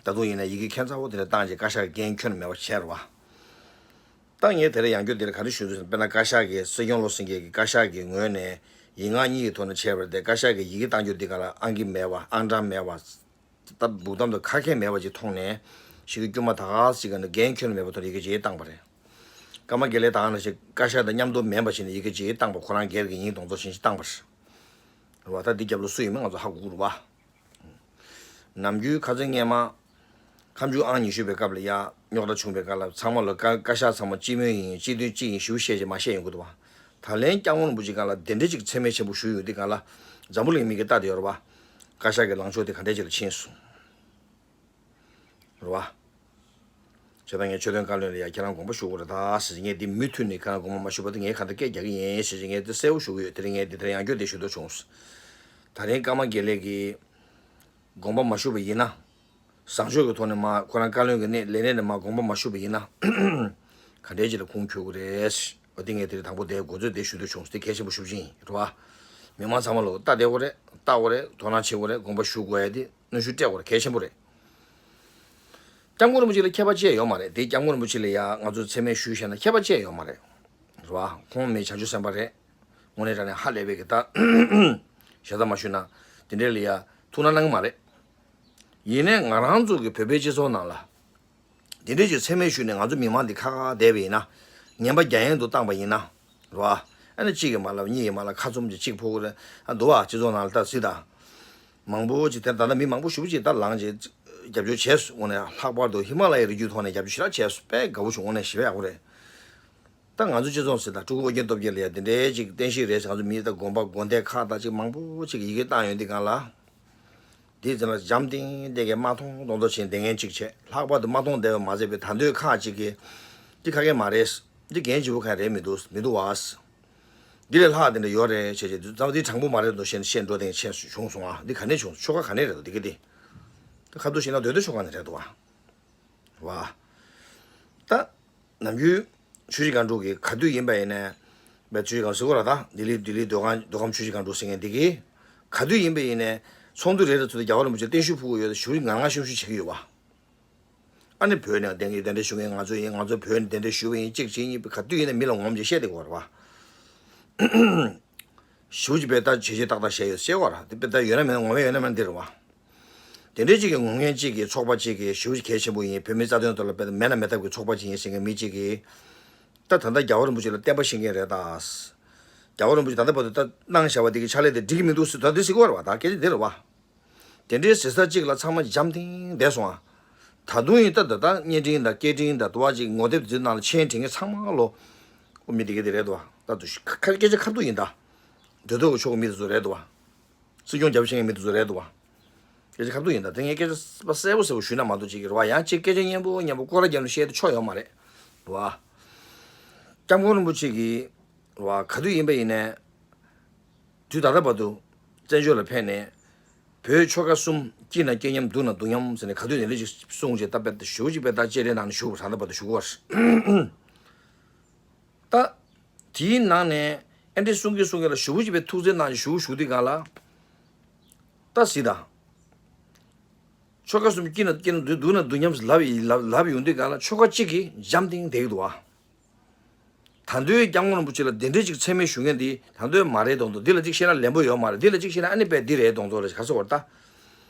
ད་དུང་ཡིན་ན་ཡི་གེ་ཁྱད་མཚར་པོ་དེ་འདྲ་བཏང་རྗེས་བཀའ་ཤག་གིས་འགན་ཁྱོན་ནས་མེད་པ་བྱས་རེད་བ། ད་ངས་དེ་རིང་ཡང་བསྐྱར་འདིར་ག་རེ་ཞུ་འདོད་ཟེར་ན། དཔེར་ན་བཀའ་ཤག་གིས་སྲིད་སྐྱོང་བློ་སེང་གེ་གིས་བཀའ་ཤག་གི་ངོས་ནས་ཡིག་ངག་གཉིས་ཀྱི་ཐོག་ནས་བྱས་པ་རེད་དེ། བཀའ་ཤག་གིས་ཡི་གེ་བཏང་རྒྱུ་འདི་ག་ལ་ཨང་ཀི་མེད་པ། ཨང་གྲངས་མེད་པ། ད་འབུག་གཏམ་དང་ཁ་ཁྱད་མེད་པ་ཅིག་མཐོང་ནས་ཞིག་གི་དཀྱུས་མ་ད་ག་ཟིག་ག་ནས་འགན་ཁྱོན་མེད་པ་ཐོག་ནས་ཡི་གེ་ཅིག་བཏང་པ་རེད། ཀརྨ་དགེ་ལེགས་ད་ག་ནང་བཞིན་བཀའ་ཤག་དང་མཉམ་དུ་མིན་པ་ཞིག་ནས་ཡི་གེ་ཅིག་བཏང་པ། ཁོ་རང་སྒེར་གྱི་ཡིན་མདོག་མདོག་བྱས་ནས་བཏང་པ་རེད་བ། ད་འདི་རྒྱབ་ལོགས་སུ་ཡིན་མིན་ང་ཚོ་ཧ་གོ་གི་རེད་བ། ནམ་རྒྱུན་ཁ་སང་སྔས་མ་ཁ་མཆུ་ཨང་ཉི་ཤུ་པའི་སྐབས་ལ་ཡ་རྙོག་དྲ་བྱུང་བའི་སྐབས་ལ་ཚང་མ་ལ་བཀའ་བཀའ་ཤག་ཚང་མ་སྤྱི་མོས་ཡིན། སྤྱི་འཐུས་སྤྱི་ཡིན་ཞུ་བཤད་ཅེས་མ་བཤད་ཡོང་གི་འདུག་བ། ད་ལན་སྐྱབས་མགོན་རིན་པོ་ཆེ་སྒང་ལ་དེ་འདྲ་ཅིག་མཚན་སྨད་ཆེན་པོ་ཞུས་ཡོད་དུས་སྒང་ལ་འཛམ་བུ་གླིང་མི་གིས་ལྟ་བསྡད་ཡོད་རེད་བ། བཀའ་ཤག་གི་ལངས་ཕྱོགས་དེ་ག་འདྲས་ཅིག་ལ་ཕྱིན་སོང་། རེད་བ། བྱས་ཙང་ངས་ཆོས་དོན་བཀའ་བློན་ལ་ཡ་ཁྱེད་རང་དགོངས་པ་ཞུ་དགོས་རེད་ད་ཟེར་གྱི། ངས་འདི་མུ་མཐུད་ནས་ཁྱེད་རང་དགོངས་པ་མ་ཞུ་བར་དུ་ངས་ག་འདྲ་སྐད་རྒྱག་གི་ཡིན་ཟེར་གྱི། ངས་འདི་གསལ་པོ་ཞུ་གི་ཡོད། དེ་རིང་ངས་འདི་དེ་རིང་ཡང་བསྐྱར་དེ་ཞུ་འདོད་བྱུང་། ད་རིང་ཀརྨ་དགེ་ལེགས་ཀྱིས་དགོངས་པ་མ་ཞུ་བ་ཡིན་ན། བཟང་སྤྱོད་ཀྱི་ཐོག་ནས་མ་ཁོ་རང་བཀའ་བློན་གྱི་གནས་ལས་གནས་ནས་མ་དགོངས་པ་མ་ཞུ་བ་ཡིན་ན། ག་འདྲས་ཅིག་ལ་ཁུངས་འཁྱོལ་གྱི་རེད། འོ་དེ་ངས་དེ་རིང་དང་པོ་དེ་འགོ་ཚུགས་དེ་ཞུ་འདོད་བྱུང་། དེ་གལ་ཆེན་པོ་ཞེ་པོ་ཅིག་ཡིན། རེད་བ། མི་མང་ཚང་མ་ལ་ལྟ་བསྡད་དགོས་རེད། ལྟ་དགོས་རེད། དོ་སྣང་བྱེད་དགོས་རེད། དགོངས་པ་ཞུ་དགོས་ཡ་དེ་གནོན་ཤུགས་སྤྲད་དགོས་རེད། གལ་ཆེན་པོ་རེད། སྐྱབས་མགོན་རིན་པོ་ཆེ་ལ་ཁྱད་པར་ཅི་ཡང་ཡོད་མ་རེད། དེ་སྐྱབས་མགོན་རིན་པོ་ཆེ་ལ་ཡ་ང་ཚོ་མཚན་སྨད་ཞུས་བཞག་ན་ཁྱད་པར་ཅི་ཡང་ཡོད་མ་རེད། རེད་བ། ཁོང་མི་བྱང་ཆུབ་སེམས་དཔའ་རེད། དངོས་གནས་དྲང་གནས་ཧ་ལས་པའི་གི་ད་ཞེ་ད་མ་ཞུས་ན་དེ་འདྲས་ལ་ཡ་ཐུགས་སྣང་གནང་གི་མ་རེད། ཡིན་ནའི་ང་རང་ཚོ་གི་བོད་པའི་སྤྱི་ཚོགས་ནང་ལ་དེ་འདྲས་ཀྱི་མཚན་སྨད་ཞུས་ནས་ང་ཚོ་མི་མང་འདི་ཁ་ཁ་བསྡད་པ་ཡིན་ན་ངན་པ་རྒྱ་ཡན་དུ་བཏང་པ་ཡིན་ན། རེད་བ། ཨ་ནི་གཅིག་གིས་མ་ལབ་གཉིས་ཀྱིས་མ་ལབ་ཁ་བཙུམ་གྱིས་གཅིག་ཕོག་གི་རེད། ཨ་འདུག་བ། སྤྱི་ཚོགས་ནང་ལ་ད་གཟིགས་དང་། མང་པོ་ཅིག་དེ་ད་ལྟ་མི་མང་པོ་ཞེ་པོ་ཅིག་ད་ལངས་རྗེས་རྒྱབ་སྐྱོར་བྱས་སོང་། དངོས་གནས་ལྷག་པར་དུ་ཧི་མ་ལ་ཡའི་རི་རྒྱུད་ཐོག་ནས་རྒྱབ་སྐྱོར་ཞེ་དྲག་བྱས་སོང་། དཔེ་དགའ་པོ་བྱུང་། དངོས་གནས་ཞེ་པོ་ཡག་པོ་རེད། ད་ང་ཚོ་སྤྱི་ཚོགས་ཟེར་ད་སྤྲུལ་སྐུ་ཨོ་རྒྱན་སྟོབས་རྒྱལ་ལ་ཡ་དེ་འདྲའི་ཅིག་བསྟན་བཤིག་རེད་ཟེར། ང་ཚོ་མི་ད་དགོན་པ་དགོན་སྡེ་ཁག་དང་ཅིག་མང་པོ་ཅིག་ཡི་གེ་བཏང་ཡོང་དུས་སྒང་ལ། དེ་ཚོ་ལ་འཇམ་ཐིང་ཐིང་གི་མ་མཐོང་མཐོང་ཚོ་བྱས་འདེད་མཁན་གཅིག་བྱས། ལྷག་པར་དུ་མ་མཐོང་བསྡད་པ་མ་ཟད་པའི་ད་འདོད་ཁག་ཅིག་གིས་འདི་ཁ་སྐད་མ་རེད། འདི་འགན་ལྗིད་པོ་གང་རེད་མི་འདུག་མི་འདུག་བ། འདི་ལས་ལྷག་དེ་འདྲ་ཡོད་རེད་བྱས་བྱས་ཙམ་འདི་དྲང་པོ་མ་རེད་འདུག་བཤད་ནས་བཤད་འགྲོ་དེ་ཆེ་བྱུང་སོང་ཨ། འདི་ག་ནས་བྱུང་ཆོལ་ཁ་ག་ནས་རེད་འདུག་འདི་གི་འདི། ད་ཁ་ཐུག་བཤད་ན་འདོད་འདོད་ཆོལ་ཁ་ནས་རེད་འདུག་བ། བ། ད། ནམ་རྒྱུན། ཆུ་བཞི་སྒང་དྲུག་གི་ག་དུས་ཡིན་པ་ཡིན་ནའི། བའི་ཆུ་བཞི་སྒང་ཟེར་གོ་ར་ད་ལྡི་ལི་ལྡི་ལི་མདོ་ཁམས་མདོ་ཁམས་ཆུ་བཞི་སྒང་དྲུག་ཟེར་མཁན་འདི་གིས། ག་དུས་ཡིན་པ་ཡིན་ནའི། ཚོགས་འདུ་རེ་རེ་ཚོགས་དུས་རྒྱལ་བ་རིན་པོ་ཆེ་བརྟན་བཞུགས་ཕུལ་གི་ཡོད་ད་ཞུ་ངར་ངར་ཤུམ་ཤུམ་བྱེད་ཀྱི་ཡོད་པ། ཨ་ནི་བོད་ནས་གདན་གྱི་གདན་འདྲེན་ཞུ་མཁན་ང་ཚོ་ཡིན། ང་ཚོ་བོད་ནས་གདན་འདྲེན་ཞུ་བ་ཡིན། གཅིག་བྱེད་གཉིས་པ་ག་དུས་ཡིན་ནའི་མི་ལ་ངོམ་ཅིག་བཤད་བསྡད་ཀྱི་ཡོད་རེད་བ། ཞུ་ཅིག་བས་ད་བྱས་རྗེས་ཏག་ཏག་བྱས་ཡོད་ཟེར་བ་ར་དེ་དཔེ་ད་ཡོད་ན་མེད་ན་ངོམ་ཡོད་ན་མེད་ན་འདི་རེད་བ། དེ་འདྲའི་གཅིག་གི་ངོམ་མཁན་གཅིག་གི་ཚོགས་པ་གཅིག་གི་ཞུ་གལ་ཆེན་པོ་ཡིན། བོད་མི་རྩ་དོན་ཐོག་ལ་དཔེ་མེད་ན་མེད་ཐབས་ཀྱི་ཚོགས་པ་གཅིག་ཡིན་ཟེར་མཁན་མི་གཅིག་གིས། ད་ད་ལྟ་རྒྱལ་བ་རིན་པོ་ཆེ་ལ་བསྟན་པ་བཤིག་མཁན་རེད་ད། རྒྱལ་བ་རིན་པོ་ཆེ་ད་ལྟ་བར་དུ་ད་གནང་བཞག་པ་དེ་གི་ཕྱག་ལས་དེ་འགྲིག་གི་མི་འདུག་ཟེར་ད་འདི་ཟེར་གི་ཡོད་རེད་བ། ད་སྐད་ཆ་འདི་རེད་བ། དེ་འདྲའི་ཟེར་ས་གཅིག་ལ་ཚང་མ་འཇམ་ཐིང་བསྡད་སོང་ཨ། ད་དུང་ཡིན་ད་ད་ད་བརྙན་འཕྲིན་དང་སྐད་འཕྲིན་དང་དུ་བ་གཅིག་ངོ་དེབ་འཛིན་ནང་ལ་མཆན་འབྲི་མཁན་ཚང་མ་ལོ། ཨོ་མི་དེ་ག་དེ་རེད་དོ། ད་དུ་ཁ་སྐད་ཆ་ཁ་ཐུག་ཡིན་ད། འདོད་དོ་ཆོག་གི་མི་དེ་ཚོ་རེད་དོ། སྲིད་སྐྱོང་རྒྱབ་བྱེད་མཁན་མི་དེ་ཚོ་རེད་དོ། སྐད་ཆ་ཁ་ཐུག་ཡིན་ད། དེ་ངས་སྐད་ཆ་གསལ་པོ་གསལ་པོ་ཞུས་ན་མ་གཏོགས་ཅིག་གི་རེད་བ། ཡང་ཅིག་སྐད་ཆ་སྙན་པོ་སྙན་པོ་སྐོར་ར་རྒྱབ་ནས་བཤད་དུ་ཆོག་ཡོད་མ་རེད་དོ། སྐྱབས་མགོན་རིན་པོ་ཆེ་གིས་རེད་བ་ག་དུས་ཡིན་པ་ཡིན་ནའི། དུས་ད་ལྟ་བར་དུ་བཙན་བྱོལ་ལ་ཕེབས་ནས། བོད་ཆོལ་ཁ་གསུམ་སྐྱིད་ན་སྐྱིད་མཉམ་སྡུག་ན་སྡུག་མཉམ་ཟེར་ནས་ག་དུས་ནས་ལས་ཅིག་གསུངས་བྱས་ད་དཔེ་ཞུ་ཅིག་དཔེ་ད་ལྕེ་རེ་ནང་ནས་ཞུ་བ་ད་ལྟ་བར་དུ་ཞུ་གོ་བར། ད་དེའི་ནང་ནས་ཨེ་འདྲ་གསུང་གི་གསུང་གི་ལ་ཞུ་ཅིག་དཔེ་ཐུགས་བརྩེ་ནང་ཞུ་ཞུ་དུས་ག་ལ། ད་སྲིད་ད། ཆོལ་ཁ་གསུམ་སྐྱིད་ན་སྐྱིད་ན་སྡུག་སྡུག་ན་སྡུག་མཉམ་ལབ་ལབ་ལབ་ཡོང་དུས་ག་ལ་ཆོལ་ཁ་གཅིག་གིས་འཇམ་ཐིང་བསྡད་ཀྱི་འདུག་ཨ། ད་དུང་སྐྱབས་མགོན་རིན་པོ་ཆེ་ལ་དེ་འདྲའི་ཅིག་མཚན་སྨད་ཞུ་མཁན་འདི་ད་དུང་མ་རེད་མདོག་མདོག་འདི་ལ་ཅིག་བཤད་ན་ལན་པོ་ཡོད་མ་རེད། འདི་ལ་ཅིག་བཤད་ན་ཨ་ནི་དཔེ་འདི་རེད་མདོག་མདོག་ལ་ག་ཚོད་བར་ད།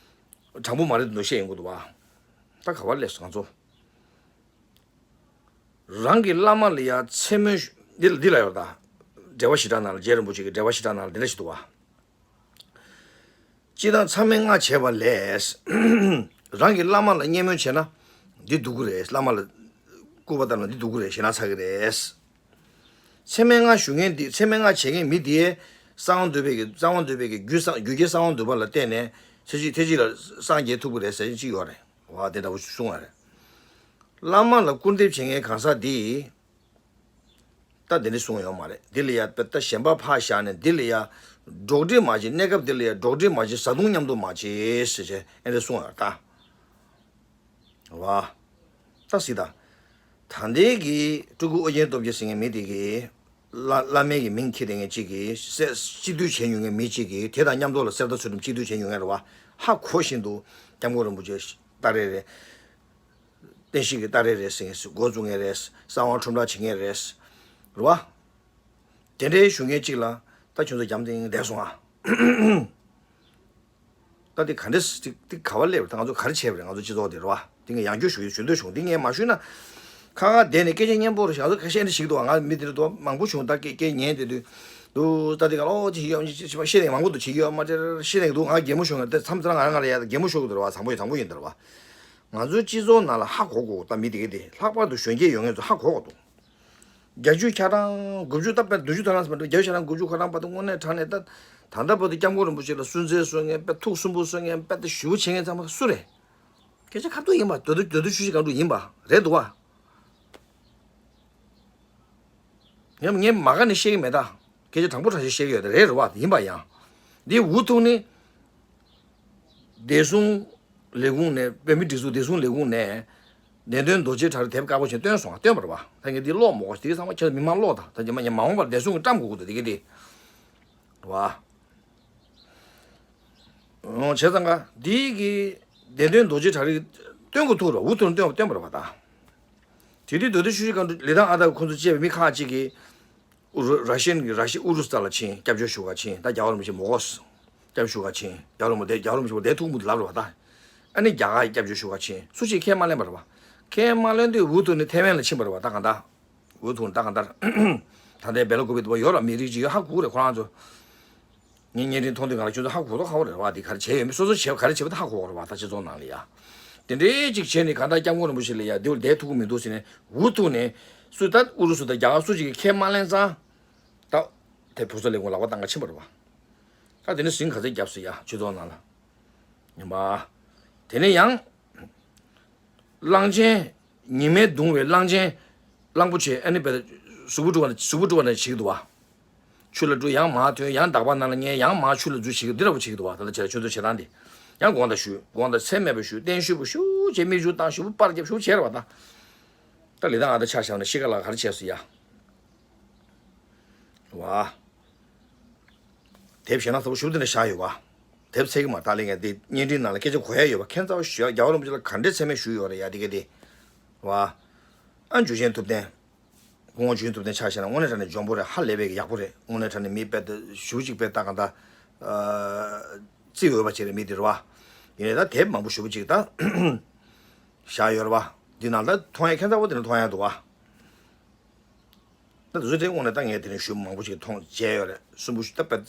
དྲང་པོ་མ་རེད་མདོག་བཤད་ཡོང་གི་འདུག་བ། ད་ག་བ་ལས་ང་ཚོ། རང་གི་བླ་མ་ལ་ཡ་མཚན་སྨད་ཞུ་འདི་ལ་འདི་ལ་ཡོད་ད། འགྲེལ་པ་ཞེ་དྲག་ནང་ལ་རྗེ་རིན་པོ་ཆེ་གི་འགྲེལ་པ་ཞེ་དྲག་ནང་ལ་འདི་འདྲ་ཞིག་འདུག་བ། སྤྱིར་བཏང་མཚམས་མེད་ལྔ་བྱས་པ་ལས། རང་གི་བླ་མ་ལ་བརྙས་སྨོད་བྱས་ན། འདི་སྡུག་གི་རེད། བླ་མ་ལ་སྐུར་པ་བཏབ་ན་འདི་སྡུག་གི་རེད། ཞེད་སྣང་ཚ་གི་རེད། མཚམས་མེད་ལྔ་ཞུ་མཁན་འདི་མཚམས་མེད་ལྔ་བྱེད་མཁན་མི་འདིའི་གསང་བ་འདུས་པའི་གི་གསང་བ་འདུས་པའི་གི་རྒྱུད་གསང་རྒྱུད་ཀྱི་གསང་བ་འདུས་པ་ལ་བརྟེན་ནས་ཚེ་གཅིག་ཐེངས་གཅིག་ལ་སངས་རྒྱས་ཐུབ་ཀྱི་རེད་ཟེར་མཁན་གཅིག་ཡོད་རེད། བ་དེ་འདྲ་བོ་གསུང་བ་རེད། བླ་མ་ལ་སྐུར་འདེབས་བྱེད་མཁན་གང་ཟག་འདི། ད་དེ་འདྲ་གསུངས་ཡོད་མ་རེད། འདི་ལ་ཡ་དཔེ་ད་ཞེན་པ་ཕར་བཞག་ནས་འདི་ལ་ཡ་འགྲོགས་འདྲིས་མ་བྱེད། གནས་སྐབས་འདི་ལ་ཡ་འགྲོགས་འདྲིས་མ་བྱེད། བཟའ་བཏུང་མཉམ་དུ་མ་བྱེད་ཟེར་བྱས་ཨེ་འདྲ་གསུངས་ཡོད་ད། བ། ད་སྲིད་ད། ད་ལྟའི་གི་སྤྲུལ་སྐུ་ཨོ་རྒྱན་སྟོབས་རྒྱལ་ཟེར་མཁན་མི་དེ་གི་བླ་བླ་མའི་གི་མིང་འཁྱེར་བསྡད་མཁན་གཅིག་གིས་སེ་སྤྱི་འཐུས་བྱས་མྱོང་མཁན་མི་གཅིག་གིས་དེ་དང་མཉམ་དུ་ལ་གསེར་རྟ་ཚུལ་ཁྲིམས་སྤྱི་འཐུས་བྱས་མྱོང་མཁན་རེད་བ། ཧ་གོ་བཞིན་དུ་སྐྱབས་མགོན་རིན་པོ་ཆེ་ལྟ་རེ་རེད། བསྟན་བཤིག་གི་ལྟ་རེ་རེད་ཟེར་མཁན་འགོ་བཙུགས་མཁན་རེད། གསང་བ་ཁྲོམ་བསྒྲགས་བྱེད་མཁན་རེད། རེད་བ། དེ་འདྲའི་ཞུ་མཁན་གཅིག་ལ་ད་ཁྱོད་ཚོ་རྒྱབ་སྟེང་བསྡད་སོང་ཨ། ད་དེ་ག་འདྲས་དེ་དེ་ག་བ་སླེབས་རེད། ད་ང་ཚོ་ག་རེ་བྱས་པ་རེད། ང་ཚོ་སྤྱི་ཚོགས་དེ་རེད་བ། དེ་ངས་ཡང་བསྐྱར་ཞུ་ཞུ་འདོད་བྱུང་། དེ་ངས་མ་ཞུས་ན་ཁ་ཁ་བསྡད་ནས་སྐད་ཆ་སྙན་པོ་རེད་ཞག་ཚོ་ཁ་ཤས་འདྲ་ཞིག་འདུག་ང་མི་དེ་འདྲ་འདུག་མང་པོ་བྱུང་། ད་སྐད་སྐད་ཉན་དེ་དུས་འདུག་ད་དེ་ག་ལོ་ཅི་ཡོད་ཅི་ཤེས་ནས་མང་པོ་འདུག་ཅི་ཡོད་མ་ཅི་ཤེས་ནས་འདུག་ང་གད་མོ་ཤོར་ངས་དེ་མཚམས་ཚར་ང་རང་ང་ལ་ཡ་གད་མོ་ཤོར་གི་འདུག་རེད་བ། བཟང་པོ་ཡིན་བཟང་པོ་ཡིན་འདུག་རེད་བ། ང་ཚོའི་སྤྱི་ཚོགས་ནང་ལ་ཧ་གོ་གོ་ད་མི་དེ་ག་དེ་ལྷག་པར་དུ་གཞོན་སྐྱེས་ཡོད་མཁན་ཚོ་ཧ་གོ་གོ་འདུག་བརྒྱད་ཅུ་ཁ་གྲངས་དགུ་བཅུ་ད་དཔེ་བདུན་ཅུ་ཐམ་ལ་སོང་བ་འདྲ། བརྒྱད་ཅུ་ཁ་གྲངས་དགུ་བཅུ་ཁ་གྲངས་བར་དུ་དངོས་གནས་དྲང་གནས་ད་ད་ལྟ་བར་དུ་སྐྱབས་མགོན་རིན་པོ་ཆེ་ལ་སུན་གཙེར་བཟོ་མཁན་དཔེ་ཐུགས་སུན་པོ་བཟོ་མཁན་དཔེ་ད་ཞུ་བྱེད་མཁན་ཚང་མ་སུ་རེད། སྐད་ཆ་ཁ་ཐུག་ཡིན་པ་འདོད་དུ་འདོད་དུ་ཆུ་བཞི་སྒང་དྲུག་ཡིན་པ་རེད་འདུག་བ། ངས་ངས་མ་ག་ནས་བཤད་ཀྱི་མེད་ད། སྐད་ཆ་དྲང་པོ་དྲང་ཞིག་བཤད་ཀྱི་ཡོད་ད། རེད་རེད་བ་ཡིན་པ་ཡང་། འདི་འུ་ཐུག་ནི། བདེ་སྲུང་ལས་ཁུངས་ནས་བོད་མི་སྒྲིག་འཛུགས་བདེ་སྲུང་ལས་ཁུངས་ནས་བདེན་དོན་རྡོ་རྗེ་གྲགས་རི་དེབ་དཀར་པོ་ཞིག་བཏོན་སོང་བ། བཏོན་པ་རེད་བ། ད་ངས་འདི་ཀློག་མོ་གོ་དེ་ཚང་མ་ཁྱེད་མི་མང་ཀློག་ད། ད་ཉི་མ་ཉི་མ་འོངས་པར་བདེ་སྲུང་གི་བཀྲམ་དགོས་ཀྱི་འདུག་དེ་གི་དེ་རེད་བ། འོ་བྱས་ཙང་ཀ་འདི་གི་བདེན་དོན་རྡོ་རྗེ་གྲགས་རི་བཏོན་དགོས་ཐུག་རེད་བ། འུ་ཐུག་ནས་བཏོན་པ་བཏོན་པ་རེད་བ་ད། དེ་དུས་འདོད་དོན་ཆུ་བཞི་སྒང་དྲུག་ལི་ཐང་ཨ་སྟག་ཁོང་ཚོ་བཅས་པའི་མི་ཁག་ཅིག་གིས། ཨུ་རུ་ར་ཤན་གྱི་ར་ཤི་ཨུ་རུ་སུ་ལ་ཕྱིན་སྐྱབས་བཅོལ་ཞུ་ག་ཕྱིན། ད་རྒྱལ་བ་རིན་པོ་ཆེ་མོ་གོ་སྐྱབས་ཞུ་ག་ཕྱིན། རྒྱལ་བ་རིན་པོ་ཆེ་རྒྱལ་བ་རིན་པོ་ཆེ་བདེ་ཐུག་མུ་ལབ་རེད་བ་ད། ཨ་ནི་རྒྱ་གར་སྐྱབས་བཅོལ་ཞུ་ག་ཕྱིན། སུ་ཞིག་ཁས་མ་ལེན་པ་རེད་བ། ཁས་མ་ལེན་དུས་འུ་ཐུག་ནས་ཐེ་ཝན་ལ་ཕྱིན་པ་རེད་བ། ད་གང་ལྟར་འུ་ཐུག་ནས་ད་གང་ལྟར་ད་ལྟའི་བེ་ལ་ཀུ་པི་དུ་བ་ཡོད་ར་མི་རིགས་ཅིག་ཡོད་ཧ་གོ་རེད་ཁོ་རང་ཚོ། ངས་བརྙན་འཕྲིན་མཐོང་དུས་གང་ལ་ཁྱོད་ཚོ་ཧ་གོ་མདོག་ཁ་པོ་རེད་བ། འདི་ག་རེ་བྱས་ཡོད་མེད་སོ་སོ་བྱས་པ་ག་རེ་བྱས་པ་དེ་ཧ་གོ་གོ་རེད་བ། ད་སྤྱི་ཚོགས་ནང་ལ་ཡ། དེ་འདྲའི་ཅིག་བྱས་ནས་གང་ལྟར་སྐྱབས་མགོན་རིན་པོ་ཆེ་ལ་ཡ་འདི་བར་བསྡད་ཐུབ་ཀྱི་མི་འདུག་ཟེར་ནས་འུ་ཐུག་ནས་ སུ་ད་ཨུ་རུ་སུ་དང་རྒྱ་གར་སུ་གཅིག་གིས་ཁས་མ་ལེན་ཙང་། ད་དེ་བུ་ཚོ་ལས་ཁུངས་ལག་པ་བཏང་ག་ཕྱིན་པ་རེད་བ། ད་དེ་ནས་ཟིང་ག་ཚོད་བརྒྱབ་སོང་ཡ། ཆོས་ཚོགས་ནང་ལ། ཡིན་པ། དེ་ནས་ཡང་། གླང་ཆེན། ཉི་མས་གདུང་བའི་གླང་ཆེན། གླང་པོ་ཆེ་ཨ་ནི་བས་གཟུགས་པོ་སྒྲུབ་པ་ན་གཟུགས་པོ་སྒྲུབ་པ་ན་བྱེད་ཀྱི་འདུག་བ། ཆུ་ལ་འགྲོ་ཡང་མར་ཐོན། ཡང་འདག་པ་ནང་ལ་ཉལ། ཡང་མར་ཆུ་ལ་འཛུལ་བྱེད་ཀྱི་འདི་འདྲ་པོ་བྱེད་ཀྱི་འདུག་བ། ད་ལྟ་བྱས་ཆུ་ཚོད་བྱེད་སྟངས་འདི། ཡང་དགོངས་དག་ཞུ། དགོངས་དག་ཚད་མེད་པ་ཞུ། བརྟན་བཞུགས་པ་ཞུ། བྱས་མིག་ཆུ་བཏང་ཞུ། པར་རྒྱབ་ཞུ། བྱས་ར་བ་ད། ད་ལི་ཐང་ཨ་ད་ཆ་བཞག་ན་ཤི་ཁ་ལ་ག་རེ་བྱས་སོ་ཡ། བ། དེབ་ཞེ་ན་ཚ་པོ་ཞུ་དེ་འདྲ་བཞག་ཡོད་བ། དེབ་ཚད་ཀྱི་མ་ད་ལི་ངས་འདི་བརྙན་འཕྲིན་ནང་ལ་སྐད་ཆ་གོ་ཡ་ཡོད་བ། ཁྱེད་ཚ་བོ་ཞུ་ཡ། རྒྱལ་བ་རིན་པོ་ཆེ་ལ་ག་འདྲའི་ཚད་མེད་ཞུས་ཡོད་རེད་ཡ། དེ་ག་དེ། བ། ཨ་འཇུ་ཆེན་ཐུབ་བསྟན། སྐུ་ངོ་འཇུ་ཆེན་ཐུབ་བསྟན་ཆ་བཞག་ན་དངོས་གནས་དྲང་གནས་འཇོན་པོ་རེད། ཧ་ལས་པའི་ཡག་པོ་རེད། དངོས་གནས་དྲང་གནས་མི་དཔེ་དེ་ཞུ་གཅིག་དཔེ་ལྟ་གང་ལྟ། ཨ། རྩིས་འོས་པ་ཅིག་རེད་མི་དེ་རེད་བ། ཡིན་ནའི་ད་དེབ་མང་པོ་ཞུ་གཅིག་ད་བཞག་ཡོད་རེད་བ། འདི་ནང་ད་མཐོང་ཡ་ཁྱེད་ཚ་བོ་དེ་འདྲ་མཐོང་ཡ་འདུག་བ། ད་དུས་ཚོད་དེ་དངོས་གནས་ད་ངས་དེ་རིང་ཞུ་མང་པོ་ཅིག་མཐོང་མཇལ་ཡོད་རེད། གསུམ་པོ་ཞུ་ད་པད།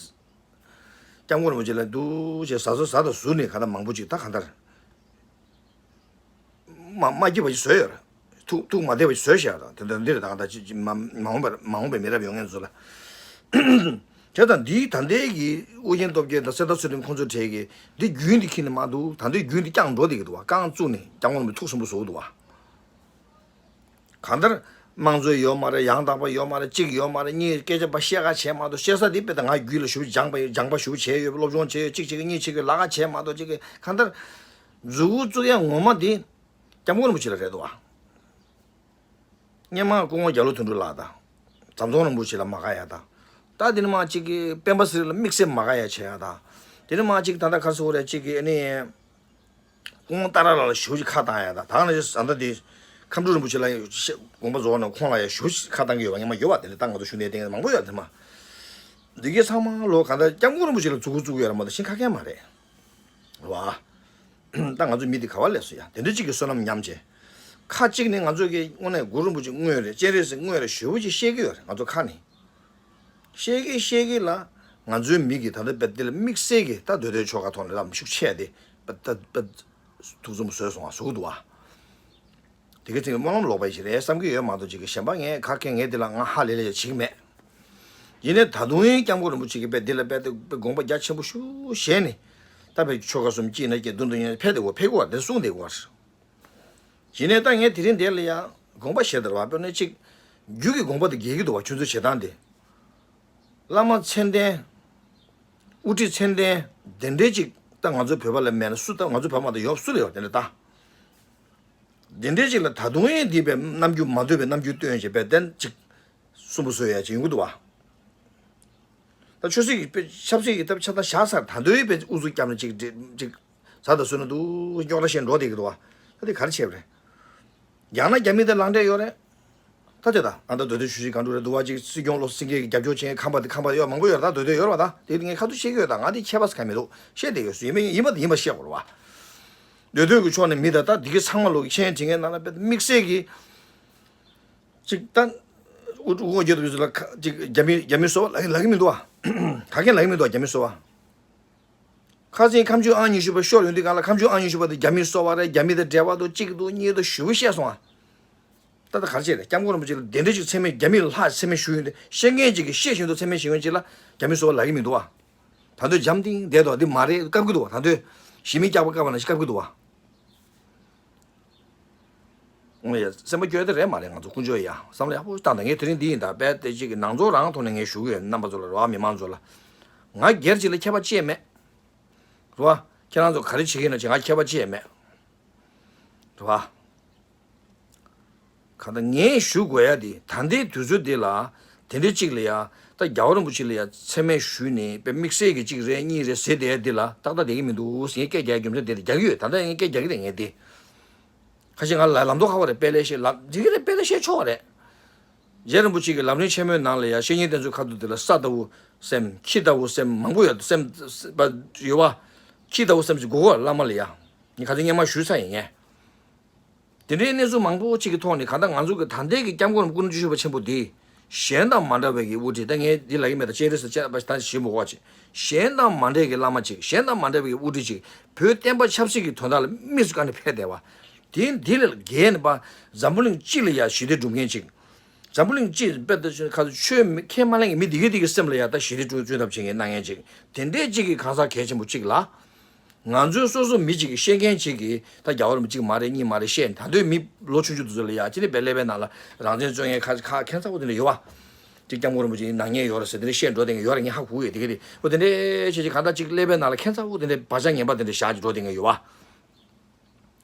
སྐྱབས་མགོན་རིན་པོ་ཆེ་ལ་འདུག་ཅེས་ཟ་ཟོ་ཟ་དང་ཟུར་ནས་ག་ད་མང་པོ་ཅིག་ད་གང་ལྟར། མ་མ་སྐྱིད་པ་ཅིག་བཟོས་ཡོད་རེད། ཐུགས་ཐུགས་མ་བདེ་བ་ཅིག་བཟོས་བཞག་ད་དེ་འདྲ་འདི་རེད། ད་གང་ལྟར་ཅིག་ཅིག་མ་མ་འོངས་པར་མ་འོངས་པའི་མི་རབས་ཡོང་མཁན་ཚོ་ལ། བྱས་ཙང་འདིའི་ད་ལྟའི་གི་ཨུ་རྒྱན་སྟོབས་རྒྱལ་དང་གསེར་རྟ་ཚུལ་ཁྲིམས་ཁོང་ཚོའི་གྲས་ཀྱི་འདི་རྒྱུན་འདི་འཁྱེར་ནས་མ་འདུག་ད་ལྟའི་རྒྱུན་འདི་བསྐྱངས་འགྲོ་བསྡད་ཀྱི་འདུག་བ། རྐང་བཙུགས་ནས་སྐྱབས་མགོན་རིན་པོ་ཆེ་ཐུགས་གསོན་པོ་བཟོ་གི་འདུག་བ། གང་ལྟར་དམངས་གཙོ་ཡོད་མ་རེད། ཡང་དག་པ་ཡོད་མ་རེད། གཅིག་ཡོད་མ་རེད། གཉིས་སྐད་ཆ་པ་བཤད་ག་བྱས་མ་གཏོགས། བཤད་ས་འདི་དཔེ་ད་ང་རྒྱུད་ལ་ཞུ་སྦྱངས་པ་སྦྱངས་པ་ཞུ་བྱས་ཡོད། སློབ་སྦྱོང་བྱས་ཡོད། གཅིག་བྱེད་གི་གཉིས་བྱེད་གི་ལ་ཁ་བྱས་མ་གཏོགས། གཅིག་གི་གང་ལྟར་མཛུབ་གུ་བཙུགས་ཡ་ངོ་མ་འདི་སྐྱབས་མགོན་རིན་པོ་ཆེ་ལ་རེད་འདུག་བ། སྔོན་མ་སྐུ་ངོ་རྒྱ་ལོ་དོན་གྲུབ་ལགས་དང་། ཟམ་གདོང་རིན་པོ་ཆེ་ལ་མ་དགའ་ཡ་དང་། ད་དེ་ནས་མར་གཅིག་གི་སྤེན་པ་ཚེ་རིང་ལ་དམིགས་བསལ་མ་དགའ་ཡ་བྱས་ཡ་དང་། དེ་ནས་མར་གཅིག་ད་ལྟ་ག་རེ་ཟེར་དགོས་རེད། གཅིག་གི་ཨ་ནི། སྐུ་ངོ་ཏཱ་ར་ལགས་ལ་ཞེ་པོ་ཅིག་ཁ་བཏང་ཡ་དང་། ད་ག་ནང་བཞིན་ད་ལྟ་དེ་ཁམས་སྤྲུལ་རིན་པོ་ཆེ་ལ་དགོངས་པ་རྫོགས་ནས་ཁོང་ལ་ཡ་ཞེ་པོ་ཅིག་ཁ་བཏང་གི་ཡོད་པ་སྔོན་མ་ཡོད་པ། དེ་འདྲ་ད་ང་ཚོ་ཞུ་ནས་བསྟན་མང་པོ་ཡོད་དེ་མ། འདི་གའི་ཚང་མ་ལོ་ག་ད་སྐྱབས་མགོན་རིན་པོ་ཆེ་ལ་མཛུབ་གུ་བཙུགས་ཡོད་ར་མ་གཏོགས་གཞན་ག་གེ་མ་རེད། རེད་བ། ད་ང་ཚོ་མི་འདི་ག་བ་སླེབས་སོང་ཡ། དེ་འདྲ་གཅིག་གི་བསོད་ནམས་ཉམས་བྱས། ཁ་གཅིག་ནས་ང་ཚོ་གི་དངོས་གནས་གུ་རུ་རིན་པོ་ཆེ་དངོས་རེད། སྤྱན་རས་གཟིགས་དངོས་རེད་ཞེ་པོ་ཅིག་བཤད་ཀྱི་ཡོད་རེད། ང་ཚོ་ཁ་ནས་བཤད་ཀྱི་བཤད་ཀྱི་ལ། ང་ཚོའི་མི་གི་ད་ལྟ་དཔེ་འདི་ལ་དམིགས་བསལ་གྱི་ད་འདོད་འདོད་ཆོ་ག་ཐོག་ནས་ལམ་ཤུགས་ཆེ་དེ་དཔེ་ད་དཔེ་ཐུགས་འཛོམས་བཟོས་སོང་བ་བཟོ་གི་འདུག་བ། དེ་གའི་ཚིག་ནི་སྨོན་ལམ་ལོག་པ་ཞིག་རེད་བསམ་གྱི་ཡོད་མ་གཏོགས་ཅིག་གི་གཞན་པ་ངས་ག་གེ་ངས་འདི་ལ་ང་ཧ་ལས་ལས་བྱེད་ཀྱི་མེད། ཡིན་ནའི་ད་དུང་ཡིན་སྐྱབས་མགོན་རིན་པོ་ཆེ་གིས་དཔེ་འདི་ལ་དཔེ་དེ་དཔེ་དགོངས་པ་རྒྱ་ཆེན་པོ་ཞུ་བཞེས་ནས། ད་དཔེ་ཆོ་ག་གསུམ་གཅིག་ན་གཅིག་བདུན་དུ་ཡིན་ཕེབས་དེ་འོ་ཕེབས་གི་བ་དེ་གསུངས་བསྡད་གི་བ། ཡིན་ནའི་ད་ངས་དེ་རིང་འདིར་ལ་ཡང་དགོངས་པ་བཞེས་དར་བ་དཔེར་ན་གཅིག་རྒྱུད་ཀྱི་དགོངས་པ་དེ་འགལ་གྱི་འདུག་བ། ཁྱོད་ཚོའི་བྱེད་སྟངས་དེ། བླ་མ་མཚན་ལྡན། དབུ་ཁྲིད་མཚན་ལྡན། དེ་འདྲའི་ཅིག་ད་ང་ཚོའི་བོད་པ་ལ་མེད་ན་སུ་ད་ང་ཚོའི་བོད་པ་མ་གཏོགས་ཡོད་སུ་ལ་ཡོད་དེ་འདྲ་ད། དེ་འདྲའི་ཅིག་ལ་ད་དུང་ཡང་འདི་པའི་རྣམ་འགྱུར་མ་འདོད་པའི་རྣམ་འགྱུར་སྟོན་བྱས་པའི་དན་ཅིག་གསུམ་པོ་བཟོ་ཡ་ཅིག་ཡོང་གི་འདུག་བ། ད་ཆོས་སྲིད་ཀྱི་དཔེ་ཆབ་སྲིད་ཀྱི་ཐབས་ཆ་ད་བཞག་ཚར། ད་འདོད་པའི་ཨུ་ཚུགས་བརྒྱབ་ནས་ཅིག་ཅིག་ཟ་ད་ཟོས་ན་འདུག་རྙོག་དྲ་བཤད་འགྲོ་བསྡད་ཀྱི་འདུག་བ། ད་དེ་ག་རེ་བྱས་པ་རེད། རྒྱ་ནག་རྒྱ་མི་དང་ལངས་འབྲེལ་ཡོད་རེད། ད་དེ་ད་ཨ་ད་འདོད་འདོད་ཆུ་ཆུ་གང་འགྲོ་རེད་འདུག་བ། ཅིག་སྲིད་སྐྱོང་བློ་སེང་གེ་གི་རྒྱབ་སྐྱོར་བྱེད་མཁན་ཁམས་པ་དེ་ཁམས་པ་ཡོད་མང་པོ་ཡོད་རེད། ད་འདོད་འདོད་ཡོད་རེད་བ། ད་དེ་ངས་ཁ་ཐུག་བཤད་ཀྱི་ཡོད། ད་ང་དེ་ཁྱད་པར་ས་ག་མི་འདུག་བཤད་བསྡད་ཡོད་སུ་ཡིན་པ་ཡིན་པ་དེ་ཡིན་པ་བཤད་དགོས་རེད་བ། འདོད་འདོད་ཀྱི་ཕྱོགས་ནས་མི་ད་ད་འདི་གི་ཚང་མ་ལོག་གི་ཤེས་ཡོན་དྲི་ངན་ནང་ལ་དཔེ་དམིགས་བསལ་གྱི་ཅིག་ད་དབུ་དབུ་འོག་རྒྱལ་དུ་བི་སུ་ལ་ཁ་ཅིག་རྒྱ་མི་རྒྱ་མི་སོ་བ་ལ་ལ་གི་མི་འདུག་བ། ག་གེ་ལ་གི་མི་འདུག་བ་རྒྱ་མི་སོ་བ། ཁ་སང་ཁ་མཆུ་ཨང་ཉི་ཤུ་པ་ཤོར་ཡོང་དུས་སྒང་ལ་ཁ་མཆུ་ཨང་ཉི་ཤུ་པ་དེ་རྒྱ་མི་སོ་བ་རེད། རྒྱ་མི་དང་འབྲེལ་བ་འདུག་གཅིག་འདུག་གཉིས་འདུག་ཞུ་བཤད་སོང་ཨ། ད་ལྟ་ག་རེ་བྱས་རེད། སྐྱབས་མགོན་རིན་པོ་ཆེ་ལ་དེ་འདྲ་ཞིག་མཚན་སྨད་རྒྱ་མི་ལ་ལྷག་མཚན་སྨད་ཞུ་ཡོང་དུས་ཤེས་མཁན་ཅིག་གིས་ཤེས་བཞིན་དུ་མཚན་སྨད་ཞུ་མཁན་ཅིག་ལ་རྒྱ་མི་སོ་བ་ལ་གི་མི་འདུག་ཨ། ད་དུང་འཇམ་ཐིང་བསྡད་དོ་འདི་མ་རེད་བཀབ་གི་འདུག་ཨ། ད་དུང་ཞི་མི་སྐྱག་པ་བཀབ་པ་ནང་བཞིན་བཀབ་གི་འདུག་ཨ། འོ་ཡ། སེམས་པ་སྐྱོ་ཡ་དེ་རེད་མ་རེད། ང་ཚོ་དཀོན་མཆོག་ཡ་བསམ་བློ་ཡག་པོ་བཏང་དང་། ངས་དེ་རིང་འདི་ཡིན་ད་དཔེ་དེ་གཅིག་གི་ནང་ཚོགས་རང་ཐོག་ནས་ངས་ཞུ་གི་ཡོད། རྣམ་པ་ཚོ་ལ་རེད་བ། མི་མང་ཚོ་ལ། ང་སྒེར་གཅིག་ལ་ཁྱད་པར་ཅི་ཡང་མེད། རེད་བ། ཁྱེད་རང་ཚོ་ག་རེ་བྱེད་ཀྱི་ཡིན་ན་བྱེད། ང་ཁྱད་པར་ཅི་ཡང་མེད། རེད་བ། ག་ད་ངས་ཞུ་དགོས་ཡ་དེ་ད་ལྟའི་དུས་ཚོད་འདི་ལ་དེ་འདྲའི་གཅིག་ལ་ཡ་ད་རྒྱལ་བ་རིན་པོ་ཆེ་ལ་ཡ་མཚན་སྨད་ཞུས་ནས་དཔེ་དམིགས་བསལ་གྱི་གཅིག་རེད་གཉིས་རེད་ཟེར་བསྡད་ཡ་འདི་ལ་ཏག་ཏག་བསྡད་ཀྱི་མི་འདུག་ཟེར། ངས་སྐད་རྒྱག་རྒྱུ་མཚན་དེ་རེད། རྒྱག་གི་ཡོད། ད་ལྟ་ངས་སྐད་རྒྱག་གི་རེད་ངས་དེ། ཁ་ཤས་ང་ལ་ལམ་མདོ་ཁ་བ་རེད། དཔེ་ལས་ཤེས་ལབ་འགྲིག་གི་རེད། དཔེ་ལས་ཤེས་ཆོག་རེད། རྗེ་རིན་པོ་ཆེ་གི་ལམ་རིམ་ཆེན་མོའི་ནང་ལ་ཡ་བཤེས་གཉེན་དེ་ཚོའི་ཁ་ཐུག་དེ་ལ་ས་ལྟ་བུ་སེམས། ཁྱི་ལྟ་བུ་སེམས་མང་པོ་ཡོད། སེམས་པ་ཡོད་བ། ཁྱི་ལྟ་བུ་སེམས་ཞིག་དགོས་གོ་བླ་མ་ལ་ཡ། ངས་ཁ་སང་སྔོན་མ་ཞུས་ཚར་ཡིན་ངས། དེ་འདྲའི་གནས་ཚུལ་མང་པོ་གཅིག་གི་ཐོག་ནས་གང་ལྟར་ང་ཚོ་གི་ད་ལྟའི་གི་སྐྱབས་མགོན་རིན་པོ་ཆེ་སྐུ་ན་ཆེན་པོ་འདི་གཞན་དང་མ་འདྲ་བའི་གི་དབུ་ཁྲིད། ད་ངས་འདི་ལབ་ཀྱི་མེད། ད་སྤྱན་རས་གཟིགས་བཅས་པ་ད་ཞིབ་མོ་གོ་ཅིག་གཞན་དང་མ་འདྲ་གི་བླ་མ་ཅིག་གཞན་དང་མ་འདྲ་བའི་གི་དབུ་ཁྲིད་ཅིག་བོད་བསྟན་པ་ཆབ་སྲིད་ཀྱི་དོན་དག་ལ་དམིགས་སུ་བཀར་ནས་ཕེབས་བསྡད་པ། དེ་འདི་ལས་བརྒལ་ནས་པ་འཛམ་བུ་གླིང་སྤྱི་ལ་ཡ་ཞི་བདེ་སྒྲུབ་མཁན་ཅིག་འཛམ་བུ་གླིང་སྤྱིར་དཔེ་ལྟ་ཆོས་ཁ་ཆོས་མི་ཁས་མ་ལེན་གྱི་མི་དེ་གའི་དེ་གི་སེམས་ལ་ཡ་ད་ཞི་བདེ་སྤྲོད་སྤྲོད་ཐབས་བྱེད་མཁན་གནང་མཁན་ཅིག་དེ་འདྲའི་ཅིག་གི་གང་ཟག་གལ་ཆེན་པོ་ཅིག་ལ། ང་ཚོའི་སོ་སོ་མི་གཅིག་གིས་བཤད་མཁན་གཅིག་གིས་ད་རྒྱལ་བ་རིན་པོ་ཆེ་གཅིག་མ་རེད་གཉིས་མ་རེད་བཤད་ད་དུང་མི་ལོ་ཆུང་ཆུང་དེ་ཚོ་ལ་ཡ་ཅི་ནས་དཔེ་ཀླད་པའི་ནང་ལ་རང་བཙན་རྩོད་མཁན་ཁ་ཁ་ཁྱད་མཚར་པོ་དེ་འདྲ་ཡོད་བ། ཅིག་སྐྱབས་མགོན་རིན་པོ་ཆེ་ནག་ཉེས་ཡོད་རེད་ཟེར་དེ་འདྲ་བཤད་འགྲོ་བསྡད་མཁན་ཡོད་རེད། ངས་ཧ་གོ་ཡོད་དེ་ག་དེ་འོ་དེ་འདྲའི་བྱས་ཅིག་གང་ལྟར་ཅིག་ཀླད་པའི་ནང་ལ་ཁྱད་མཚར་པོ་དེ་འདྲའི་བག་ཆགས་ངན་པ་དེ་འདྲ་བཞག་ཅིག་འགྲོ་བསྡད་མཁན་ཡོད་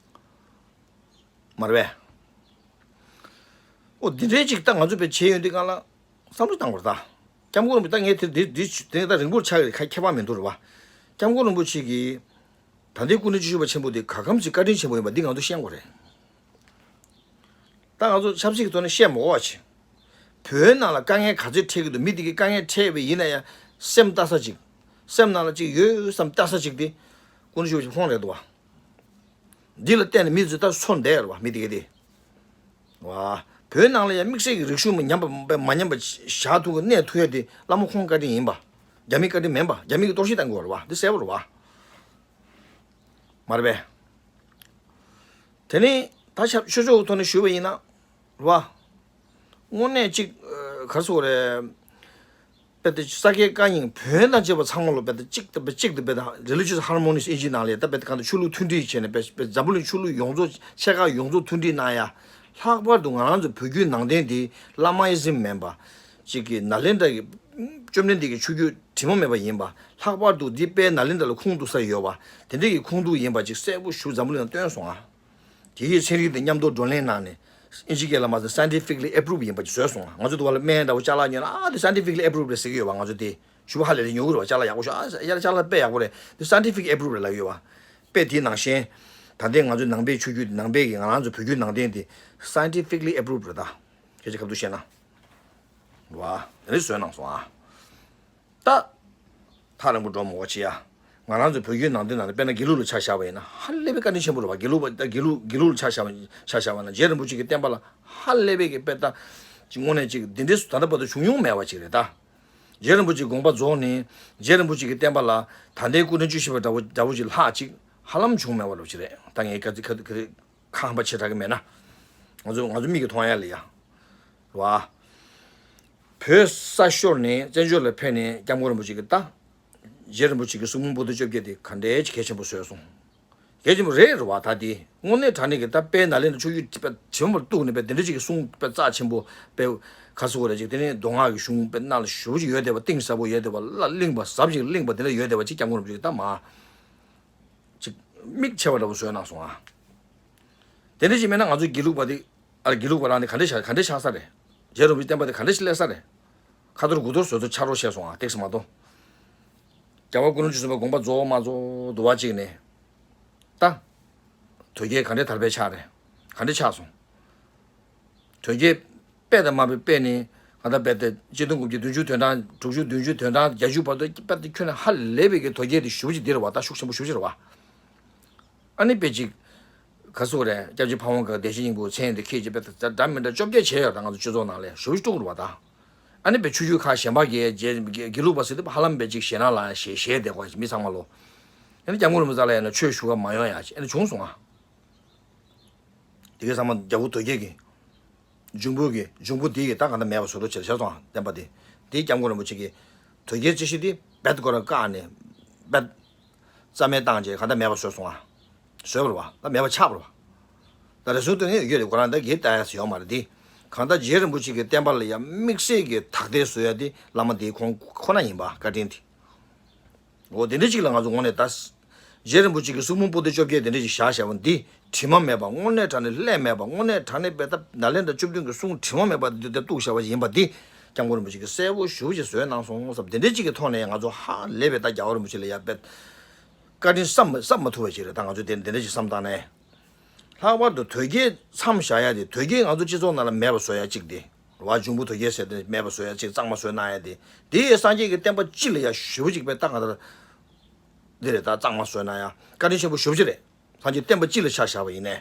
བ། མ་རེད་པས། འོ་དེ་འདྲའི་ཅིག་ད་ང་ཚོ་དཔེ་བྱས་ཡོང་དུས་སྒང་ལ་བསམ་བློ་བཏང་དགོས་རེད་ད། སྐྱབས་མགོན་རིན་པོ་ད་ངས་དེ་དེ་དེ་དེ་ད་རིང་པོར་ཆགས་ཀྱི་ཁ་ཁྱད་པར་མི་འདུག་རེད་བ། སྐྱབས་མགོན་རིན་པོ་ཆེ་གིས་ད་ལྟའི་སྐུ་ཕྲེང་བཅུ་བཞི་པ་ཆེན་པོ་དེ་ག་གམ་ཞིག་བཀའ་དྲིན་ཆེན་པོ་ཡིན་པ་འདི་ང་ཚོ་ཤེས་དགོས་རེད། ད་ང་ཚོ་ཆབ་སྲིད་ཀྱི་ཐོག་ནས་བཤད་མ་དགོས་པ་བྱེད། བོད་ནང་ལ་དཀའ་ངལ་ག་ཚོད་འཕྲད་ཀྱི་འདུག་མི་དེ་གའི་དཀའ་ངལ་འཕྲད་པ་ཡིན་ན་ཡང་སེམས་ལྟ་ས་ཅིག་སེམས་ནང་ལ་ཅིག་ཡོད་བསམ་ལྟ་ས་ཅིག་དེ་སྐུ་ཕྲེང་བཅུ་བཞི་པ་ཁོང་རེད་འདུག་བ། འདི་ལ་བརྟེན་ནས་མི་ཚོས་ད་སོ་འདས་རེད་བ་མི་དེ་གའི་དེ། བ། བོད་ནང་ལ་ཡང་དམིགས་བསལ་གྱི་རིག་གཞུང་མ་ཉམས་པ་མ་ཉམས་པ་བཞག་ཐུབ་ཀྱི་གནས་ཐུབ་ཡ་དེ་བླ་མ་ཁོང་བཀའ་དྲིན་ཡིན་པ། རྒྱ་མིའི་བཀའ་དྲིན་མིན་པ་རྒྱ་མི་གི་གཏོར་བཤིག་བཏང་དགོས་རེད་བ་འདི་གསལ་པོ་རེད་བ། མ་རེད་པས། དེ་ནི་ད་ཆབ་ཆོས་ཕྱོགས་ཀྱི་ཐོག་ནས་ཞུས་པ་ཡིན་ན། རེད་བ། དངོས་གནས་གཅིག་ཨ། ག་རེ་ཟེར་དགོས་རེད། དཔེ་དེ་ས་དགེ་བཀའ་རྙིང་བོན་དང་བཅས་པ་ཚང་མ་ལོ་དཔེ་དེ་གཅིག་དང་དཔེ་གཅིག་དང་དཔེ་དང་religious harmonies ཨིན་ཇིའི་ནང་ལ་ཡ་ད་དཔེ་དེ་གང་དུ་ཆོས་ལུགས་མཐུན་སྒྲིལ་བྱས་ནས་དཔེ་དཔེ་འཛམ་བུ་གླིང་ཆོས་ལུགས་ཡོངས་རྫོགས་ཆེ་ཁག་ཡོངས་རྫོགས་མཐུན་སྒྲིལ་གནང་ཡ། ལྷག་པར་དུ་ང་རང་ཚོ་བོད་བརྒྱུད་ནང་བསྟན་དེ་བླ་མའི་ཟིན་མིན་པ། གཅིག་གི་ནཱ་ལེནྡྲ་གི་བཅོམ་ལྡན་འདས་ཀྱི་ཆོས་བརྒྱུད་དྲི་མ་མེད་པ་ཡིན་པ། ལྷག་པར་དུ་འདི་དཔལ་ནཱ་ལེནྡྲ་ལ་ཁུངས་གཏུགས་ས་ཡོད་པ། དེ་འདྲ་གི་ཁུངས་གཏུགས་ཡིན་པ་ཅིག་གསལ་པོ་ཞུ་འཛམ་བུ་གླིང་ལ་སྟོན་སོང་ང་། དེ་ཡི་ཚན་རིག་དེ་མཉམ་དུ་བགྲོ་གླེང་གནང་ནས་ཨིན་ཇི་སྐད་ལ་མ་ཟད་scientifically approved ཡིན་པ་ཅིག་བཟོས་སོང་ང་། ང་ཚོ་དུ་བ་ལ་སྨན་འདྲ་བོ་ཅ་ལག་ཉོས་ན་ཨ་དེ་scientifically approved རེད་ཟེར་གྱི་ཡོད་པ། ང་ཚོ་དེ་ཞུ་བ་ཧ་ལས་ལས་ཉོ་གི་རེད་བ། ཅ་ལག་ཡག་པོ་ཞུ་ཨ་ཡ་ཅ་ལག་དཔེ་ཡག་པོ་རེད། དེ་scientific approved རེད་ལབ་ཡོད་བ། དཔེ་དེའི་ནང་བཞིན་ད་ལྟའི་ང་ཚོའི་ནང་པའི་ཆོས་བརྒྱུད་ནང་པའི་གི་ང་རང་ཚོ་བོད་བརྒྱུད་ནང་བསྟན་དེ་scientifically approved རེད་ད། སྐད་ཆ་ཁ་ཐུག་བཤད་ན་བ་དེ་རིགས་བཟོས་གནང་སོང་ཨ། ད། ཐག་རིང་པོ་འགྲོ་མི་དགོས་ཅི་ཡ། ང་རང་ཚོ་བོད་བརྒྱུད་ནང་བསྟན་ནང་ནས་དཔེར་ན་དགེ་ལུགས་ལ་ཆ་བཞག་པ་ཡིན་ན་ཧ་ལས་པའི་བཀའ་དྲིན་ཆེན་པོ་རེད་བ། དགེ་ལུགས་པ་དགེ་ལུགས་དགེ་ལུགས་ལ་ཆ་བཞག་པ་ཆ་བཞག་པ་ན་རྗེ་རིན་པོ་ཆེ་གི་བསྟན་པ་ལ་ཧ་ལས་པའི་གི་དཔེ་ལྟ་ཅིག་དངོས་གནས་ཅིག་འདི་འདྲའི་ད་ལྟ་བར་དུ་བྱུང་མྱོང་མེད་པ་ཅིག་རེད་ད། རྗེ་རིན་པོ་ཆེ་དགོངས་པ་རྫོགས་ནས་རྗེ་རིན་པོ་ཆེ་གི་བསྟན་པ་ལ་ད་ལྟའི་སྐུ་ཕྲེང་བཅུ་བཞི་པ་འདྲ་བོ་འདྲ་བོ་ཅིག་ལྷག་ཅིག་ཧ་ལམ་བྱུང་མེད་པ་འདྲ་བོ་ཅིག་རེད། ད་ངས་ག་ཚོད་ག་ཚོད་ག་ཚོད། ཁ་ཧམ་པ་ཆེ་དྲགས་ཀྱི་མེད་ན། ང་ཚོ་ང་ཚོ་མིག་གིས་མཐོང་ཡ་ལ་ཡ། རེད་བ། བོད་ས་ཤོར་ནས་བཙན་བྱོལ་ལ་ཕེབས་ནས་སྐྱབས་མགོན་རིན་པོ་ཆེ་གི་ད། རྗེ་རིན་པོ་ཆེ་གི་གསུང་འབུམ་པོ་ཏི་བཅོ་བརྒྱད་དེ་ག་འདྲའི་གལ་ཆེན་པོ་བཟོས་སོང་། གལ་ཆེན་པོ་རེད་རེད་བ་ད་དེ། དངོས་གནས་དྲང་གནས་ཀྱི་ད་དཔལ་ནཱ་ལེནྡྲ་ཆོས་བརྒྱུད་དེ་དཔེ་དྲི་མ་གཏུགས་ནས་དཔེ་དེ་འདྲ་ཅིག་གི་གསུང་དཔེ་རྩ་ཆེན་པོ་དཔེ་ག་ཚོད་རེད་ཅིག་དེ་ནས་མདོ་སྔགས་ཀྱི་གཞུང་དཔེ་གནའ་ལ་ཞེ་པོ་ཅིག་ཡོད་བསྡད་པ་གཏིང་ཟབ་པོ་ཡོད་བསྡད་པ་བླ་གླིང་པ་ཟབ་ཅིག་གླིང་པ་དེ་འདྲ་ཡོད་བསྡད་པ་ཅིག་སྐྱབས་མགོན་རིན་པོ་ཆེ་གི་ད་མ། ཅིག་མིག་ཕྱེ་བ་འདྲ་བོ་བཟོས་གནང་སོང་ཨ། དེ་འདྲ་ཅིག་མེད་ན་ང་ཚོ་དགེ་ལུགས་པ་དེ། ཨ་དགེ་ལུགས་པ་རང་དེ་ག་འདྲ་ཆགས་ག་འདྲ་ཆགས་ས་རེད། རྗེ་རིན་པོ་ཆེ་བསྟན་པ་དེ་ག་འདྲ་ཞིག་སླེབས་ས་རེད། ཁ་ཐོར་དགུ་ཐོར་བཟོ་ཚོ་ཆ་རོགས་བཤད་སོང་ཨ་ཏེག་སི་མ་གཏོང་། རྒྱལ་བ་སྐུ་ཕྲེང་བཅུ་གསུམ་པ་དགོངས་པ་རྫོགས་མ་རྫོགས་འདུ་བ་གཅིག་ནས། ད། དོལ་རྒྱལ་ག་འདྲའི་དར་སྤེལ་ཆགས་རེད། ག་འདྲ་ཆགས་སོང་། དོལ་རྒྱལ་དཔེ་དང་མ་དཔེ་དཔེ་ནི་ང་ད་དཔེ་དེ་སྤྱི་སྟོང་དགུ་བརྒྱ་བདུན་ཅུ་དོན་གྲངས་དྲུག་ཅུ་བདུན་ཅུ་དོན་གྲངས་བརྒྱད་ཅུ་བར་དུ་དཔེ་དེ་ཁྱོན་ནས་ཧ་ལས་པའི་གི་དོལ་རྒྱལ་དེ་ཞུ་བ་ཅིག་འདི་རེད་བ། ད་ཤུགས་ཆེན་པོ་ཞུ་བ་ཅིག་རེད་བ། ཨ་ནི་དཔེ་ཅིག་ག་སུ་རེད་སྐྱབས་རྗེ་ཕ་བོང་ཁ་བདེ་ཆེན་སྙིང་པོ་མཚན་དེ་ཁྱེད་ཀྱི་དཔེ་དེ་འདྲ་མི་འདྲ་བཅོ་བརྒྱད་བྱས་ཡོད། ད་ང་ཚོ་སྤྱི་ཚོགས་ནང་ལས་ཞུ་བ་ཅིག་དཀྲུག་རེད་བ་ད། ཨ་ནི་དཔེ་ཆོས་བརྒྱུད་ཁག་གཞན་པ་གི་རྗེ་དགེ་ལུགས་པ་ཟེར་དུས་ཧ་ལམ་དཔེ་ཅིག་ཞེད་སྣང་ལ་ཞེད་ཞེད་བསྡད་དགོས་མི་ཚང་མ་ལོ། ཨ་ནི་སྐྱབས་མགོན་རིན་པོ་ཆེ་ལ་ཡང་ན་ཆོས་ཞུ་ག་མ་ཡོང་ཡ་ཅིག་ཨ་ནི་བྱུང་སོང་ཨ། དེ་གའི་ཚང་མ་རྒྱལ་པོ་དོལ་རྒྱལ་གྱི། འབྱུང་པོ་གི་འབྱུང་པོ་དེ་ཡི་ད་གང་ལྟར་མེད་པ་བཟོ་འདྲ་བྱས་བྱས་སོང་བསྟན་པ་དེ། དེའི་སྐྱབས་མགོན་རིན་པོ་ཆེ་གིས་དོལ་རྒྱལ་རྩོད་གཞི་དེ་རྦད་ཁོ་རང་བཀག་ནས་རྦད་རྩ་མེད་བཏང་རྗེས་གང་ལྟར་མེད་པ་བཟོས་སོང་ང་། བཟོས་པ་རེད་བ། ད་མེད་པ་ཆགས་པ་རེད་བ། ད་རེ་ཟུང་སྟོན་ཡོད་ཡོད་རེད། ཁོ་རང་ད་གིས་ལྟ་ཡ་ཡོད་མ་རེད་དེ། གང་ལྟར་རྗེ་རིན་པོ་ཆེ་གི་བསྟན་པ་ལ་ཡང་དམིགས་བསལ་གྱི་དག་ཐེར་བཟོ་ཡ་དེ་བླ་མ་དེའི་ཁོང་ཁོ་ན་ཡིན་པ་བཀའ་དྲིན་དེ། འོ་དེ་འདྲ་ཅིག་ལ་ང་ཚོ་ངོ་ནས་ད། རྗེ་རིན་པོ་ཆེ་གི་གསུང་འབུམ་པོ་ཏི་བཅོ་བརྒྱད་དེ་འདྲ་ཅིག་བཞག་བཞག་པ་འདི་དྲི་མ་མེད་པ་དངོས་གནས་དྲང་གནས་ལྷད་མེད་པ་དངོས་གནས་དྲང་གནས་དཔེ་ད་ནཱ་ལེནྡྲ་བཅུ་བདུན་གྱི་གསུང་དྲི་མ་མེད་པ་འདི་དེ་གཏུགས་བཞག་པ་ཡིན་པ་འདི་སྐྱབས་མགོན་རིན་པོ་ཆེ་གིས་གསལ་པོ་ཞེ་པོ་ཅིག་བཟོས་གནང་སོང་བསམ་དེ་འདྲ་ཅིག་གི་ཐོག་ནས་ང་ཚོ་ཧ་ལས་པའི་ད་རྒྱལ་བ་རིན་པོ་ཆེ་ལ་ཡ་དཔེ་བཀའ་དྲིན་བསམ་བསམ་མ་ཐུབ་པ་ཅིག་རེད། ད་ང་ཚོ་དེ་འདི་འདྲ་ཅིག་བསམ་བཏང་ནས། ལྷག་པར་དུ་དོལ་རྒྱལ་མཚམས་བཞག་ཡ་དེ་དོལ་རྒྱལ་ང་ཚོ་སྤྱི་ཚོགས་ནང་ལ་མེད་པ་བཟོ་ཡ་གཅིག་དེ། རེད་བ། འབྱུང་པོ་དོལ་རྒྱལ་ཟེར་དེ་མེད་པ་བཟོ་ཡ་གཅིག་གཙང་མ་བཟོས་གནང་ཡ་དེ། དེ་ཡི་སངས་རྒྱས་ཀྱི་བསྟན་པ་སྤྱི་ལ་ཡ་ཞེ་པོ་ཅིག་དཔེ་ལྟ་ག་ད། འདི་རེད་ད་གཙང་མ་བཟོས་གནང་ཡ་བཀའ་དྲིན་ཆེན་པོ་ཞེ་པོ་ཅིག་རེད། སངས་རྒྱས་བསྟན་པ་སྤྱི་ལ་ཆ་བཞག་པ་ཡིན་ནའི།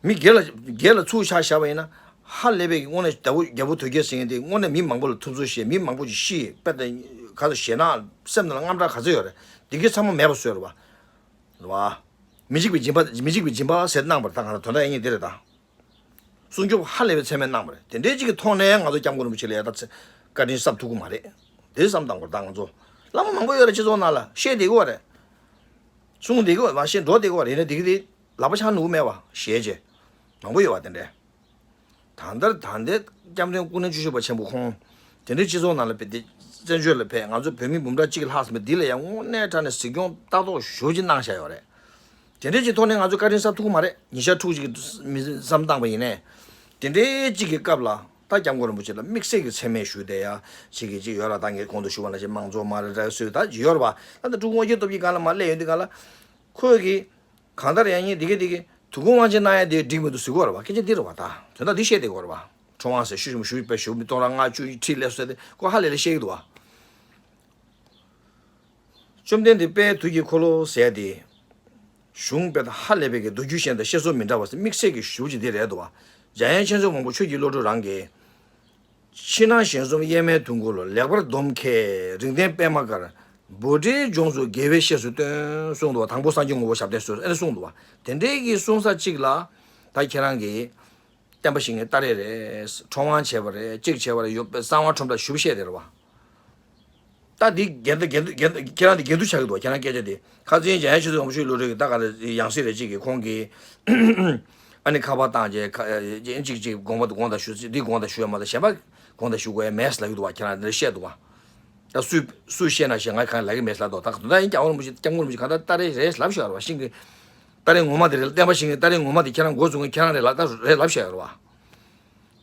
མི་སྒེར་ལ་སྒེར་ལ་ཚུར་ཆ་བཞག་པ་ཡིན་ན། ཧ་ལས་པའི་དངོས་གནས་རྒྱལ་པོ་རྒྱལ་པོ་དོལ་རྒྱལ་ཟེར་མཁན་དེ་དངོས་གནས་མི་མང་པོ་ལ་ཐུབ་ཚོད་བྱས་མི་མང་པོ་ཅིག་ཤི་དཔེ་ལྟ་ག་ཚོད་ཞེད་སྣང་སེམས་ནང་ལ་དངངས་སྐྲག་ག་ཚོད་ཡོད་རེད། འདི་གའི་ཚང་མ་མེད་པ་བཟོས་རེད་བ། རེད་བ། མི་འཇིགས་པའི་སྦྱིན་པ་མི་འཇིགས་པའི་སྦྱིན་པ་ཟེར་གནང་བར་ད་གང་ལྟར་དོན་དག་ཡིན་ངེས་འདི་རེད་ད། སྲུང་སྐྱོབ་ཧ་ལས་པའི་ཚད་མེད་གནང་བ་རེད། དེ་འདྲའི་ཅིག་གི་ཐོག་ནས་ང་ཚོ་སྐྱབས་མགོན་རིན་པོ་ཆེ་ལ་ཡ་ད་ཚེ་བཀའ་དྲིན་གསབ་ཐུབ་ཀྱི་མ་རེད། དེ་བསམ་བཏང་དགོས་རེད། ད་ང་ཚོ་བླ་མ་མང་པོ་ཡོད་རེད། སྤྱི་ཚོགས་ནང་ལ་བཤད་བསྡད་ཀྱི་ཡོད་རེད། གསུང་བསྡད་ཀྱི་ཡོད་རེད། མ་བཤད་འགྲོ་བསྡད་ཀྱི་ཡོད་རེད། ཡིན་ན་དེ་གི་དེ་ལག་པ་འཆང་ནུས་མེད་པ་ཞེད་བྱེད་མང་པོ་ཡོད་པ་དེ་འདྲས། ད་ལྟར་ད་ལྟའི་སྐྱབས་མགོན་སྐུ་ཕྲེང་བཅུ་བཞི་པ་ཆེན་པོ་ཁོང་དེ་འདྲའི་སྤྱི་ཚོགས་ནང་ལ་ཕེབས་ཏེ་བཙན་བྱོལ་ལ་ཕེབས། ང་ཚོ་བོད་མི་འབུམ་ཕྲག་གཅིག་ལྷག་ཙམ་འདི་ལ་ཡང་དངོས་གནས་དྲང་གནས་གཟིགས་སྐྱོང་ལྟ་རྟོག་ཞེ་པོ་ཅིག་གནང་བཞག་ཡོད་རེད། དེ་འདྲའི་ཅིག་ཐོག་ནས་ང་ཚོ་བཀའ་དྲིན་གསབ་ཐུབ་ཀྱི་མ་རེད། ཉིན་ཞག་ཕྲུགས་ཅིག་གི་མི་བསམ་བཏང་པ་ཡིན་ནའི། དེ་འདྲའི་ཅིག་གི་སྐབས་ལ་ད་སྐྱབས་མགོན་རིན་པོ་ཆེ་ལ་དམིགས་བསལ་གྱི་མཚན་སྨད་ཞུས་བསྡད་ཡ་ཅིག་གི་ཅིག་ཡོད་ར། ད་ངས་གོང་དུ་ཞུས་པ་ནང་བཞིན་དམངས་གཙོ་མ་རེད་ར་སུས་ད་ཡོད་ར་བ། ད་ལྟ་ཀྲུང་གོ་དབུས་སྟོབས་ཀྱི་སྒང་ལ་མར་སླེབས་ཡོང་དུས་སྒང་ལ། ཁོས་ཀྱིས་གང་ལྟར་ཡང་ཉིན་འདི་གི་འདི་གི་དུས་འཁོར་དབང་ཆེན་གནང་ཡ་དེ་འགྲིག་མི་འདུག་ཟེར་གྱི་ཡོད་རེད་བ། སྐད་ཆ་འདི་རེད་བ། ད་དོན་དག་འདི་བཤད་བསྡད་ཀྱི་ཡོད་རེད་བ། ཁྲོམ་དབང་ཟེར་ཞུ་ཞུ་ཞུ་པའི་ཞུ་མི་སྟོང་ཕྲག་ལྔ་བཅུ་ཁྲི་སླེབས་སོང་ཟེར་ཏེ་ཁོ་ཧ་ལས་ལས་བཤད་ཀྱི་འདུག་བ། བཅོམ་ལྡན་འདས་དཔལ་དུས་ཀྱི་འཁོར་ལོ་ཟེར་ཏེ། གཞུང་དཔེ་ཧ་ལས་པའི་གི་མདོ་རྒྱུད་བཤད་འདི་བཤད་སྲོལ་མི་འདྲ་བ་ཟེར་དམིགས་བསལ་གྱི་ཞུ་ཅིག་འདི་རེད་འདུག་བ། འཇམ་དབྱངས་མཁྱེན་བརྩེ་དབང་པོ་ཆོས་ཀྱི་བློ་གྲོས་རང་གིས། ཕྱི་ནང་ཞལ་གསུམ་གཡས་མའི་དུང་དཀར་ལོ། ལེགས་པར་སྡོམ་མཁས་རིགས་ལྡན་པད་མ་དཀར། བྷོ་ཊའི་ལྗོངས་སུ་དགེ་བའི་བཤེས་སུ་བསྟེན། གསུངས་འདུག་བ། དང་པོ་སངས་རྒྱས་ངོ་བོ་ཞབས་བརྟན་གསོལ་ཨེ་གསུངས་འདུག་བ། དེ་འདྲའི་གི་གསུང་ས་གཅིག་ལ་ད་ཁྱེད་རང་གིས་བསྟན་པ་བཤིག་མཁན་སྟ་རེ་རེད། ཁྲོམ་དབང་བྱས་པ་རེད། གཅིག་བྱས་པ་རེད། ཡོད་པའི་གསང་བ་ཁྲོམ་བསྒྲགས་ཞུ་བཤད་དེ་རེད་བ། ད་འདི་འགལ་ཟླ་འགལ་ཟླ་འགལ་ཟླ་ཁྱེད་རང་འདི་འགལ་འདུ་ཆགས་ཀྱི་འདུག་བ། ཁྱེད་རང་སྐད་ཆ་འདི་ཁ་སང་འཇམ་དབྱངས་ཆོས་ཚེ་དབང་པོ་ཆོས་བློ་གྲོས་ཀྱི་ད་ག་རེ་ཡང་སྲིད་རེད་གཅིག་གི་ཁོང་གིས་ཨ་ནི་ཁ་པར་བཏང་རྗེས་ཁ་གཅིག་གཅིག་དགོངས་པ་དགོངས་དག་ཞུ། འདི་དགོངས་དག་ཞུ་ཡ་མ་གཏོགས་གཞན་པ་དགོངས་དག་ཞུ་དགོས་ཡ་མེད་ལབ་ཀྱི་འདུག་བ། ཁྱེད་རང་འདི་བཤད་འདུག་བ། ད་སུས་སུས་བཤད་ན་བཤད། ང་གང་ལབ་ཀྱི་མེད་ལབ་འདུག་ད་ད་ཡིན་སྐྱབས་མགོན་རིན་པོ་ཆེ་སྐྱབས་མགོན་རིན་པོ་ཆེ་གང་ལྟར་སྟ་རེ་རེད་ལབ་བཞག་ཡོད་རེད་བ། ཤིང་གི་སྟ་རེ་ངོ་མ་དེ་རེད། བསྟན་པ་བཤིག་མཁན་སྟ་རེ་ངོ་མ་དེ་ཁྱེད་རང་མགོ་བཙུགས་མཁན་ཁྱེད་རང་རེད་ལབ་ད་རེད་ལབ་བཞག་ཡོད་རེད་བ།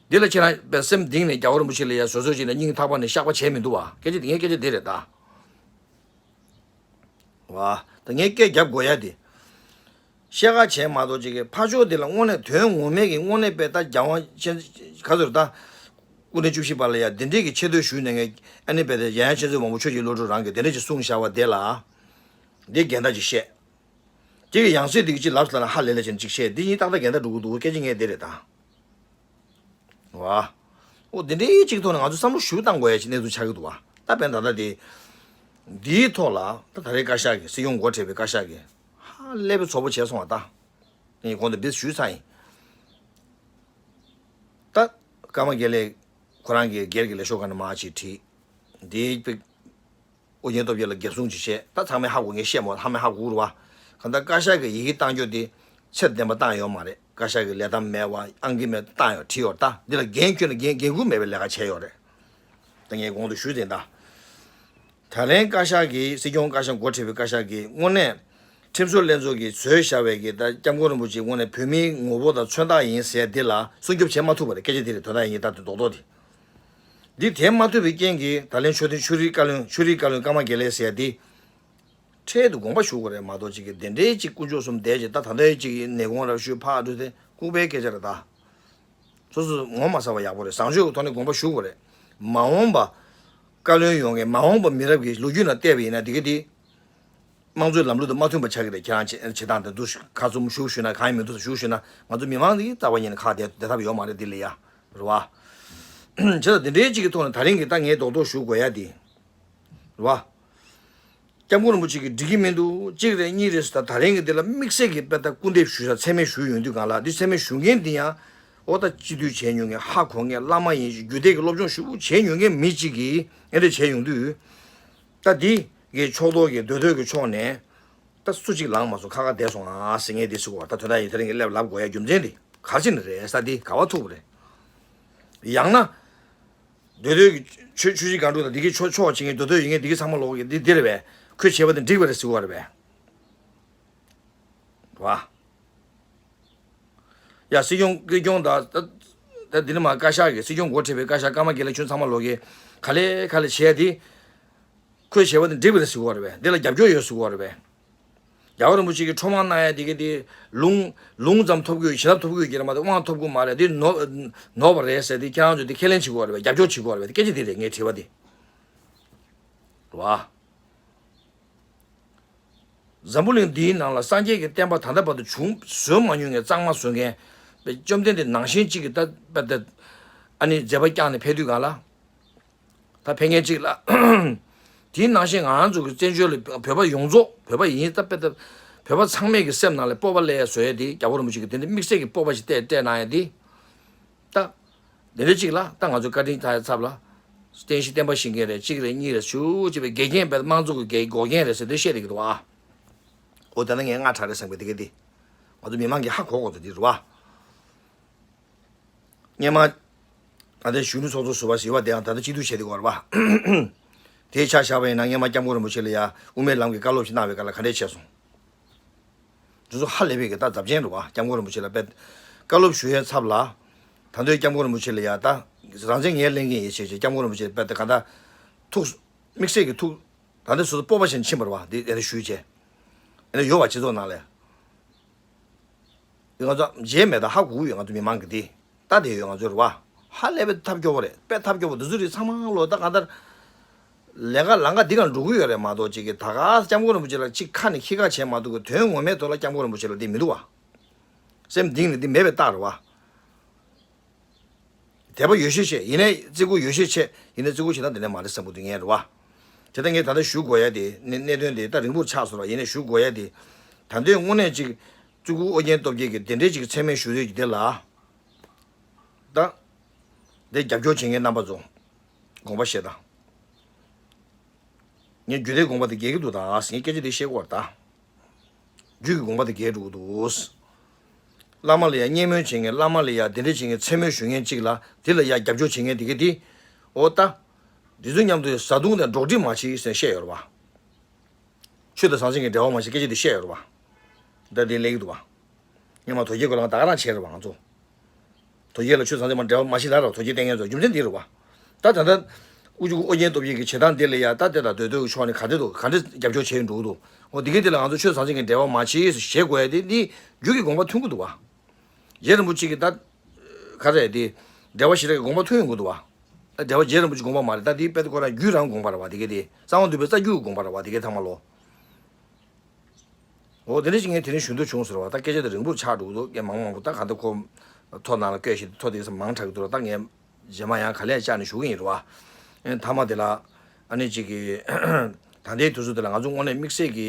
འདི་ལ་ཁྱེད་རང་པའི་སེམས་གཏིང་ནས་རྒྱལ་བ་རིན་པོ་ཆེ་ལ་ཡ་བཟོད་གསོལ་བྱས་ནས་སྙིང་ཐག་པ་ནས་བཤགས་པ་བྱས་མི་འདུག་བ། སྐད་ཆ་དེ་ངའི་སྐད་ཆ་དེ་རེད་ད། བ། ད་ངས་སྐད་རྒྱབ་དགོས་ཡ་དེ། བཤད་ཁ་བྱས་མ་གཏོགས་ཅིག་གི་ཕར་ཕྱོགས་དེ་ལ་དངོས་གནས་དོན་ངོ་མའི་གི་དངོས་གནས་དཔེ་ད་རྒྱལ་དབང་ཆེན་ག་ཚོད་ད། སྐུ་ཕྲེང་བཅུ་བཞི་པ་ལ་ཡ་དེ་འདྲས་ཀྱི་ཆེ་བསྟོད་ཞུས་ནས་ངས་ཨ་ནི་དཔེ་དེ་འཇམ་དབྱངས་ཆོས་ཚེ་དབང་པོ་ཆོས་ཀྱི་བློ་གྲོས་རང་གིས་དེ་འདྲས་ཀྱི་གསུངས་བཞག་པ་དེ་ལ། འདི་འགལ་ཟླ་ཅིག་བཤད། དེ་གི་ཡང་སྲིད་དེ་གི་ཅིག་ལབ་ལ་ན་ཧ་ལས་ལས་ཅན་ཅིག་བཤད། འདི་གཉིས་ཏག་ཏག་འགལ་ཟླ་འགྲོ་གི་འདུག་སྐད་ཆ་ངས་དེ་རེད་ད། བ། ཨོ་དེ་འདྲའི་གཅིག་ཐོག་ནས་ང་ཚོ་བསམ་བློ་ཞིབ་བཏང་དགོས་ཡ་ཅིག་གནས་ཚུལ་ཆགས་ཀྱི་འདུག་བ། ད་དཔེར་ན་ད་ལྟ་དེ། འདིའི་ཐོག་ལ་ད་ད་རེས་བཀའ་ཤག་གིས་སྲིད་སྐྱོང་མགོ་ཁྲིད་པའི་བཀའ་ཤག་གིས་ཧ་ལས་པའི་ཚོགས་པ་བྱས་སོང་བ་ད། ངས་གོང་དུ་འདི་ཞུས་ཚར་ཡིན། ད། ཀརྨ་དགེ་ལེགས་ཁོ་རང་གི་སྒེར་གྱི་ལས་ཤོག་སྒང་ནས་མར་ཅིག་བྲིས། འདིའི་དཔེ། ཨོ་རྒྱན་སྟོབས་རྒྱལ་ལ་སྒེར་སྲུང་ཅིག་བྱས། ད་ཚང་མས་ཧ་གོ། ངས་བཤད་མོ་ཧ་མས་ཧ་གོ་རུ་བ། གང་ལྟར་བཀའ་ཤག་གི་ཡི་གེ་བཏང་རྒྱུ་དེ་ཚད་ལྡན་པ་བཏང་ཡོད་མ་རེད། བཀའ་ཤག་གི་ལས་དམ་མེད་པ་ཨང་ཀི་མེད་བཏང་ཡོད་བྲིས་ཡོད། ད་འདི་ལ་འགན་ཁྱོན་ནས་འགན་འགན་ཁུར་མེད་པའི་ལས་ཀ་བྱས་ཡོད་རེད། ད་ངས་གོང་དུ་ཞུས་ཟིན་ད། ད་ལན་བཀའ་ཤག་གིས་སྲིད་སྐྱོང་བཀའ་ཤག་འགོ་ཁྲིད་པའི་བཀའ་ཤག་གིས་དངོས་གནས་ཁྲིམས་བཟོ་ལྷན་ཚོགས་ཀྱིས་བཟོས་བཞག་པའི་གི་ད་སྐྱབས་མགོན་རིན་པོ་ཆེ་དངོས་གནས་བོད་མིའི་ངོ་བོ་དང་མཚོན་རྟགས་ཡིན་ཟེར་འདི་ལ་སྲུང་སྐྱོབ་བྱེད་མ་ཐུབ་པ་རེད། སྐད་ཆ་འདི་རེད། དོན་དག་ཡིན་ད་དེ་རྡོག་རྡོག་འདི། འདི་དེ་མ་ཐུབ་པའི་རྐྱེན་གྱིས་ད་ལན་ཆོས་དོན་ཆོས་རིག་བཀའ་བློན་ཆོས་རིག་བཀའ་བློན་ཀརྨ་དགེ་ལེགས་ཟེར་ཡ་འདི། འཕྲལ་དུ་དགོངས་པ་ཞུ་དགོས་རེད་མ་གཏོགས་ཅིག་གི་དེ་འདྲའི་ཅིག་དཀོན་མཆོག་གསུམ་བསྡད་ཅིག་ད་ད་ལྟའི་ཅིག་གི་ནད་གོང་ར་ཤུལ་ཕར་འགྲོ་དེ་ལྐུགས་པའི་སྐད་ཆ་རེད་ད། སོ་སོ་ངོ་མ་ཚ་བ་ཡག་པོ་རེད། བཟང་སྤྱོད་ཀྱི་ཐོག་ནས་དགོངས་པ་ཞུ་དགོས་རེད། མ་འོངས་པ་བཀའ་བློན་ཡོང་མཁན་མ་འོངས་པ་མི་རབས་ཀྱི་ལོ་རྒྱུས་ནང་བལྟས་པ་ཡིན་ན་དེ་ག་དེ། དམངས་གཙོའི་ལམ་ལུགས་དང་མ་མཐུན་པ་ཆགས་ཀྱི་རེད། ཁྱེད་རང་བྱེད་བྱེད་སྟངས་དེ་ཚོ་ཁ་བཙུམ་བཞུགས་ཞུས་ན་གང་ཡང་མི་འདུག་བཞུགས་ཞུས་ན་ང་ཚོ་མི་མང་གིས་རྩ་བ་ཉིད་ནས་ཁག་བསྡད་བསྡད་ཐབས་ཡོད་མ་རེད། དེ་ལ་ཡ་རེད་བ། བྱས་ཙང་དེ་འདྲའི་གཅིག་གི་ཐོག་ནས་ད་རིང་གི་ད་ངས་རྡོག་རྡོག་ཞུ་དགོས་ཡ་དེ་རེད་བ། སྐྱབས་མགོན་རིན་པོ་ཆེ་གིས་འགྲིག་གི་མི་འདུག་གཅིག་རེད་གཉིས་རེད་ཟེར། ད་ད་རིང་གི་འདི་ལ་དམིགས་བསལ་གྱི་དཔེ་ད་སྐུར་འདེབས་ཞུས་ས་མཚན་སྨད་ཞུས་ཡོང་དུས་སྒང་ལ་འདི་མཚན་སྨད་ཞུ་མཁན་འདི་ཡང་ཨོ་ད་སྤྱི་འཐུས་བྱས་མྱོང་མཁན་ཧ་གོ་མཁན་བླ་མ་ཡིན་ཞིག་རྒྱུད་སྡེ་གི་སློབ་སྦྱོང་ཞུ་བྱས་མྱོང་མཁན་མི་གཅིག་གིས་ཨེ་འདྲ་བྱས་ཡོང་དུས། ད་འདི་གི་ཕྱོགས་གཏོགས་ཀྱི་མདོ་སྟོད་ཀྱི་ཕྱོགས་ནས་ད་སུ་གཅིག་ལངས་མ་སོང་། ཁ་ཁ་བསྡད་སོང་ཨ་ཟེར་མཁན་འདི་ཟེར་གོ། ད་དོན་དག་ཡིན་དེ་རིང་གི་སླེབས་ལབ་དགོས་ཡ་རྒྱུ་མཚན་འདི་ག་རེ་བྱས་ནས་རེད་ཟེར། འདི་ག་བ་ཐུག་རེད། ཡང་ན། མདོ་སྟོད་ཀྱི་ཆུ་ཆུ་བཞི་སྒང་དྲུག་དང་འདི་གའི་ཕྱོགས་ཕྱོགས་བྱེད་མཁན་མདོ་སྟོད་ཡིན་མཁན་འདི་གའི་ཚང་མ་ལོག་གི་འདི་འདི་རེད་པས། ཁོས་བྱས་པ་འདི་འགྲིག་པ་རེད་ཟེར་བ་རེད་པས། བ། ཡ་སྲིད་སྐྱོང་སྲིད་སྐྱོང་དང་ད་ད་འདི་ནི་མ་བཀའ་ཤག་གི་སྲིད་སྐྱོང་འགོ་ཁྲིད་པའི་བཀའ་ཤག་ཀརྨ་དགེ་ལེགས་ཁྱོད་ཚང་མ་ལོག་གི་ག་ལེ་ག་ལེ་བྱས་འདི། ཁོས་བྱས་པ་འདི་འགྲིག་པ་རེད་ཟེར་བ་རེད་པས། འདི་ལ་རྒྱབ་སྐྱོར་ཡོད་ཟེར་བ་རེད་པས། རྒྱལ་བ་རིན་པོ་ཆེ་གིས་ཁྲོམ་དབང་གནང་ཡ་དེ་གི་དེ་ལུང་ལུང་ཙམ་ཐོབ་དགོས། བྱིན་རླབས་ཐོབ་དགོས་ཀྱི་རེད་མ་གཏོགས་དབང་ཐོབ་དགོས་མ་རེད། དེ་ནོར་ནོར་བ་རེད་ཟེར་དེ་ཁྱེད་རང་ཚོ་དེ་ཁས་ལེན་བྱེད་དགོས་རེད་པས། རྒྱབ་སྐྱོར་བྱེད་དགོས་རེད་པས། དེ་སྐད་ཆ་དེ་རེད་ངས་དྲིས་པ་དེ། རེད་བ། འཛམ་བུ་གླིང་འདིའི་ནང་ལ་སངས་རྒྱས་ཀྱི་བསྟན་པ་ད་ལྟ་བར་དུ་བྱུང་བཟོས་མ་མྱོང་མཁན་གཙང་མ་བཟོ་མཁན་བཅོམ་ལྡན་འདས་ནང་བཞིན་གཅིག་གི་ད་ད་ཨ་ནི་མཛད་པ་བསྐྱངས་ནས་ཕེབས་དུས་གང་ལ། ད་ཕེབས་མཁན་གཅིག་ལ། དེའི་ནང་བཞིན་ང་རང་ཚོ་གི་བཙན་བྱོལ་ལ་བོད་པ་ཡོངས་རྫོགས་བོད་པ་ཡིན་ད་དཔེ་ད་བོད་པ་ཚང་མས་ཀྱི་སེམས་ནང་ལ་སྤོབས་པ་སླེབས་ཡ་བཟོ་ཡ་དེ་རྒྱལ་བ་རིན་པོ་ཆེ་གི་དེ་འདྲ་དམིགས་བསལ་གྱི་སྤོབས་པ་ཞིག་སྟེར་སྟེར་གནང་ཡ་དེ། ད་དེ་འདྲ་ཅིག་ལ་ད་ང་ཚོ་བཀའ་དྲིན་ཐ་ཚབ་ལ་བསྟན་བཤིག་བསྟན་པ་བཤིག་མཁན་རེད། གཅིག་རེད། གཉིས་རེད། ཞུ་ཅེས་པའི་འགལ་རྐྱེན་བས་དམངས་གཙོ་གི་འགལ་འགོག་རྐྱེན་རེད་ཟེར་དེ་བཤད་བསྡད་ཀྱི་འདུག་ཨ། འོ་ད་ནི་ངས་སྔ་དྲགས་རེད་བསམ་གི་དེ་ག་དེ་ང་ཚོ་མི་མང་གིས་ཧ་གོ་དགོས་ཚོད་དེ་རེད་བ། སྔོན་མ་ད་ལྟའི་གཞོན་ནུ་ཚོགས་གཙོ་ཟུར་པ་ཞིག་ཡོད་པ་དེའང་ད་ལྟ་སྤྱི་འཐུས་བྱས་བསྡད་ཀྱི་ཡོད་རེད་བ། དེའི་ཆ་བཞག་པ་ཡིན་ན་སྔོན་མ་སྐྱབས་མགོན་རིན་པོ་ཆེ་ལ་ཡ་དབུ་མའི་ལམ་གྱི་བཀའ་སློབ་ཞིག་གནང་བའི་སྐབས་ལ་ག་འདྲས་བྱས་སོང་། དེ་ཚོ་ཧ་ལས་པའི་གི་ད་ཚབས་ཆེན་རེད་བ། སྐྱབས་མགོན་རིན་པོ་ཆེ་ལ་དཔེ་བཀའ་སློབ་ཞུ་ཡའི་ཚབ་ལ། ད་དུང་སྐྱབས་མགོན་རིན་པོ་ཆེ་ལ་ཡ་ད་རང་བཙན་ངས་ལེན་གྱི་ཡིན་ཞེས་བྱས་སྐྱབས་མགོན་རིན་པོ་ཆེ་དཔེ་ད་ག་ད་ཐུགས་དམིགས་བསལ་གྱི་ཐུགས་ད་ལྟ་སོ་སོ་སྤོབས་པ་ཞིག་ཕྱིན་པ་རེད་བ། འདི་ཨེ་ནས་ཞུས་བྱས་ཨེ་ནས་ཡོད་བ། སྤྱི་ཚོགས་ནང་ལ་ཡ། འདི་ང་ཚོ་མཇལ་མེད་ད་ཧ་གོ་གི་ཡོད། ང་ཚོ་མི་མང་གི་འདི་ལྟ་བསྡད་ཡོད་ང་ཚོ་རེད་བ། ཧ་ལས་པའི་ཐབས་སྐྱོ་བོ་རེད། དཔེ་ཐབས་སྐྱོ་བོ་འདི་ཚོ་རིགས་ཚང་མ་ལོ་ད་གང་ལྟར་ལས་ཀ་ལམ་ཀ་འདི་ག་འགྲོ་གི་ཡོད་རེད་མ་གཏོགས། ཅིག་གི་ད་ག་སྐྱབས་མགོན་རིན་པོ་ཆེ་ལ་ཅིག་ཁ་ནས་ཁྱི་ཁ་བྱས་མ་གཏོགས་གི་དོན་ངོ་མའི་ཐོག་ལ་སྐྱབས་མགོན་རིན་པོ་ཆེ་ལ་འདི་མི་འདུག་བ། སེམས་གཏིང་ནས་འདི་མེད་པའི་རྟགས་རེད་བ། དད་པ་ཡོད་ཤས་ཆེ། ཡིན་ནའི་བརྩི་བཀུར་ཡོད་ཤས་ཆེ། ཡིན་ནའི་བརྩི་བཀུར་བྱེད་སྟངས་དེ་འདྲ་མ་རེད་བསམ་གི་འདུག་ངས་རེད་བ། དེ་ལྟར་ངས་ད་ལྟ་ཞུ་དགོས་ཡ་དེ་གནད་གནད་དོན་དེ་ད་རིང་པོར་ཆགས་སོང་ར། ཡིན་ནའི་ཞུ་དགོས་ཡ་དེ་ད་འདོད་དངོས་གནས་ཅིག་བརྩི་བཀུར་ཨོ་རྒྱན་སྟོབས་རྒྱལ་གྱིས་དེ་འདྲའི་ཅིག་མཚན་སྨད་ཞུ་རེས་ཀྱི་དེ་ལ། ད་དེ་རྒྱབ་སྐྱོར་བྱེད་མཁན་རྣམ་པ་ཚོ་དགོངས་པ་བཞེས་དང་། ངས་རྒྱུད་སྡེའི་དགོངས་པ་དེ་འགལ་གྱི་འདུག་ད་ངས་སྐད་ཆ་དེ་བཤད་དགོས་རེད་ད། རྒྱུད་ཀྱི་དགོངས་པ་དེ་འགལ་འགྲོ་གི་འདུག་བླ་མ་ལ་ཡ་བརྙས་སྨོད་བྱེད་མཁན། བླ་མ་ལ་ཡ་དེ་འདྲ་བྱེད་མཁན། མཚན་སྨོད་ཞུ་མཁན་གཅིག་ལ་དེ་ལ་ཡ་རྒྱབ་སྐྱོར་བྱེད་མཁན་དེ་ག་དེ། འོ་ད། དེ་ཚོ་མཉམ་དུ་བཟའ་བཏུང་དང་འགྲོགས་འདྲིས་མ་བྱེད་ཟེར་བཤད་ཡོད་རེད་བ། ཆོས་དང་ཟང་ཟིང་གི་འབྲེལ་བ་མ་བྱེད། སྐད་ཆ་དེ་བཤད་ཡོད་རེད་བ། ད་དེ་ལེགས་འདུག་བ། སྔོན་མ་དོལ་རྒྱལ་སྐོར་ལ་ད་ག་རང་བྱས་རེད་བ་ང་ཚོ། དོལ་རྒྱལ་ལ་ཆོས་ཟང་ཟིང་མ་འབྲེལ་བ་མ་བྱེད་ལ་ར་དོལ་རྒྱལ་བསྟེན་མཁན་ཚོ་རྒྱུ་མཚན་འདི་རེད་བ། ད་ད་ལྟ་དབུ་བཞུགས་ཨོ་རྒྱན་སྟོབས་རྒྱལ་གྱི་བྱེད་སྟངས་འདི་ལ་ཡ་ད་དེ་དང་དོལ་རྒྱལ་གྱི་ཕྱོགས་ནས་ག་འདྲ་འདུག་ག་འདྲ་རྒྱབ་སྐྱོར་བྱས་འགྲོ་གི་འདུག་འོ་འདི་ག་འདི་ལ་ང་ཚོ་ཆོས་ཟང་ཟིང་གི་འབྲེལ་བ་མ་བྱེད་ཞེས་བཤད་དགོས་ཡ་དེ་འདི་རྒྱུད་ཀྱི་དགོངས་པ་མཐུན་གྱི་འདུག་བ། རྗེ་རིན་པོ་ཆེ་གིས་ད་ག་རེ་དེ་འབྲེལ་བ་ཞེ་དྲག་གི་དགོངས་པ་མཐུན་ཡོང་གི་འདུག་བ། ད་འབྲེལ་བ་རྗེ་རིན་པོ་ཆེའི་དགོངས་པ་མ་རེད། ད་དེའི་དཔེ་ཁོ་རང་རྒྱུད་རང་དགོངས་པ་རེད་བ། དེ་ག་དེ་གསང་བ་འདུས་པའི་རྩ་རྒྱུད་དགོངས་པ་རེད་བ། དེ་ག་ཚང་མ་ལོ། འོ་དེ་འདྲ་ཞིག་ངས་དེ་རིང་ཞུ་འདོད་བྱུང་ཟེར་བ། ད་སྐད་ཆ་དེ་རིང་པོར་ཆགས་འགྲོ་གི་འདུག་སྐད་མང་མང་པོ་ད་ག་འདྲ་ཁོ་ཐོ་ནང་ལ་བཀོད་ཞིག་ཐོ་དེ་ཚོ་མང་དྲགས་ཀྱི་འདུག་ད་ངས་རྗེས་མ་ཡང་ག་ལེར་བཅར་ནས་ཞུ་གི་ཡིན་རེད་བ། མཐའ་མ་དེ་ལ་ཨ་ནི་གཅིག་གི་ད་ལྟའི་དུས་ཚོད་དེ་ལ་ང་ཚོ་དངོས་གནས་དམིགས་བསལ་གྱི་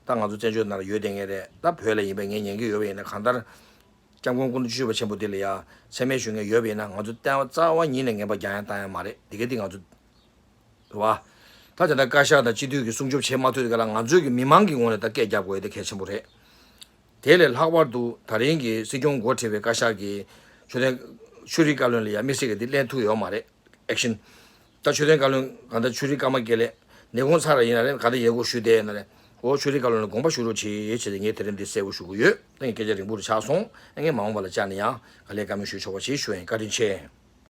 ད་ང་ཚོ་བཙན་བྱོལ་ནང་ལ་ཡོད་བསྡད་མཁན་རེད། ད་བོད་ལ་ཡིན་པའི་ངས་ཉན་གྱི་ཡོད་པ་ཡིན་ན་གང་ལྟར། སྐྱབས་མགོན་སྐུ་ཕྲེང་བཅུ་བཞི་པ་ཆེན་པོ་འདི་ལ་ཡ་མཚན་སྨད་ཞུ་མཁན་ཡོད་པ་ཡིན་ན་ང་ཚོ་ལྟ་བ་རྩ་བ་ཉིད་ནས་ངན་པ་རྒྱག་ཡ་བཏང་ཡ་མ་རེད། འདི་ག་འདི་ང་ཚོ་རེད་བ། ད་དེ་འདྲ་བཀའ་ཤག་དང་སྤྱི་འཐུས་ཀྱིས་སྲུང་སྐྱོབ་བྱེད་མ་ཐུབ་དེ་ག་ལ་ང་ཚོའི་གི་མི་མང་གི་ངོས་ནས་ད་སྐད་རྒྱག་དགོས་ཡ་དེ་གལ་ཆེན་པོ་རེད། དེ་ལས་ལྷག་པར་དུ་ད་རིང་གི་སྲིད་སྐྱོང་འགོ་ཁྲིད་པའི་བཀའ་ཤག་གིས་ཆོས་དོན་ཆོས་རིག་བཀའ་བློན་ལ་ཡ་དམིགས་བསལ་གྱི་འདི་ལེན་ཐུབ་ཡོད་མ་རེད། ཨེག་ཤན། ད་ཆོས་དོན་བཀའ་བློན་གང་ལྟར་ཆོས་རིག་སྐར་མ་དགེ་ལེགས་ནས་དགོངས་ཚར་ཡིན་ན་རེད། ག་འདྲ་ཡས་སྒོ་ཞུས་བསྡད་ཡིན་ན་རེད། འོ་ཆོས་རིག་བཀའ་བློན་ལ་དགོངས་པ་ཞུ་རོགས་བྱེད་བྱས་ཏེ་ངས་དེ་རིང་འདི་གསལ་པོ་ཞུ་གི་ཡོད། ད་ངས་སྐད་ཆ་རིང་པོ་རུ་ཆགས་སོང་། ངས་མ་འོངས་པ་ལ་བཅར་ནས་ཡང་ག་ལེར་བཀའ་མོལ་ཞུ་ཆོག་པ་བྱེད་ཞུ་ཡིན། བཀའ་དྲིན་ཆེ།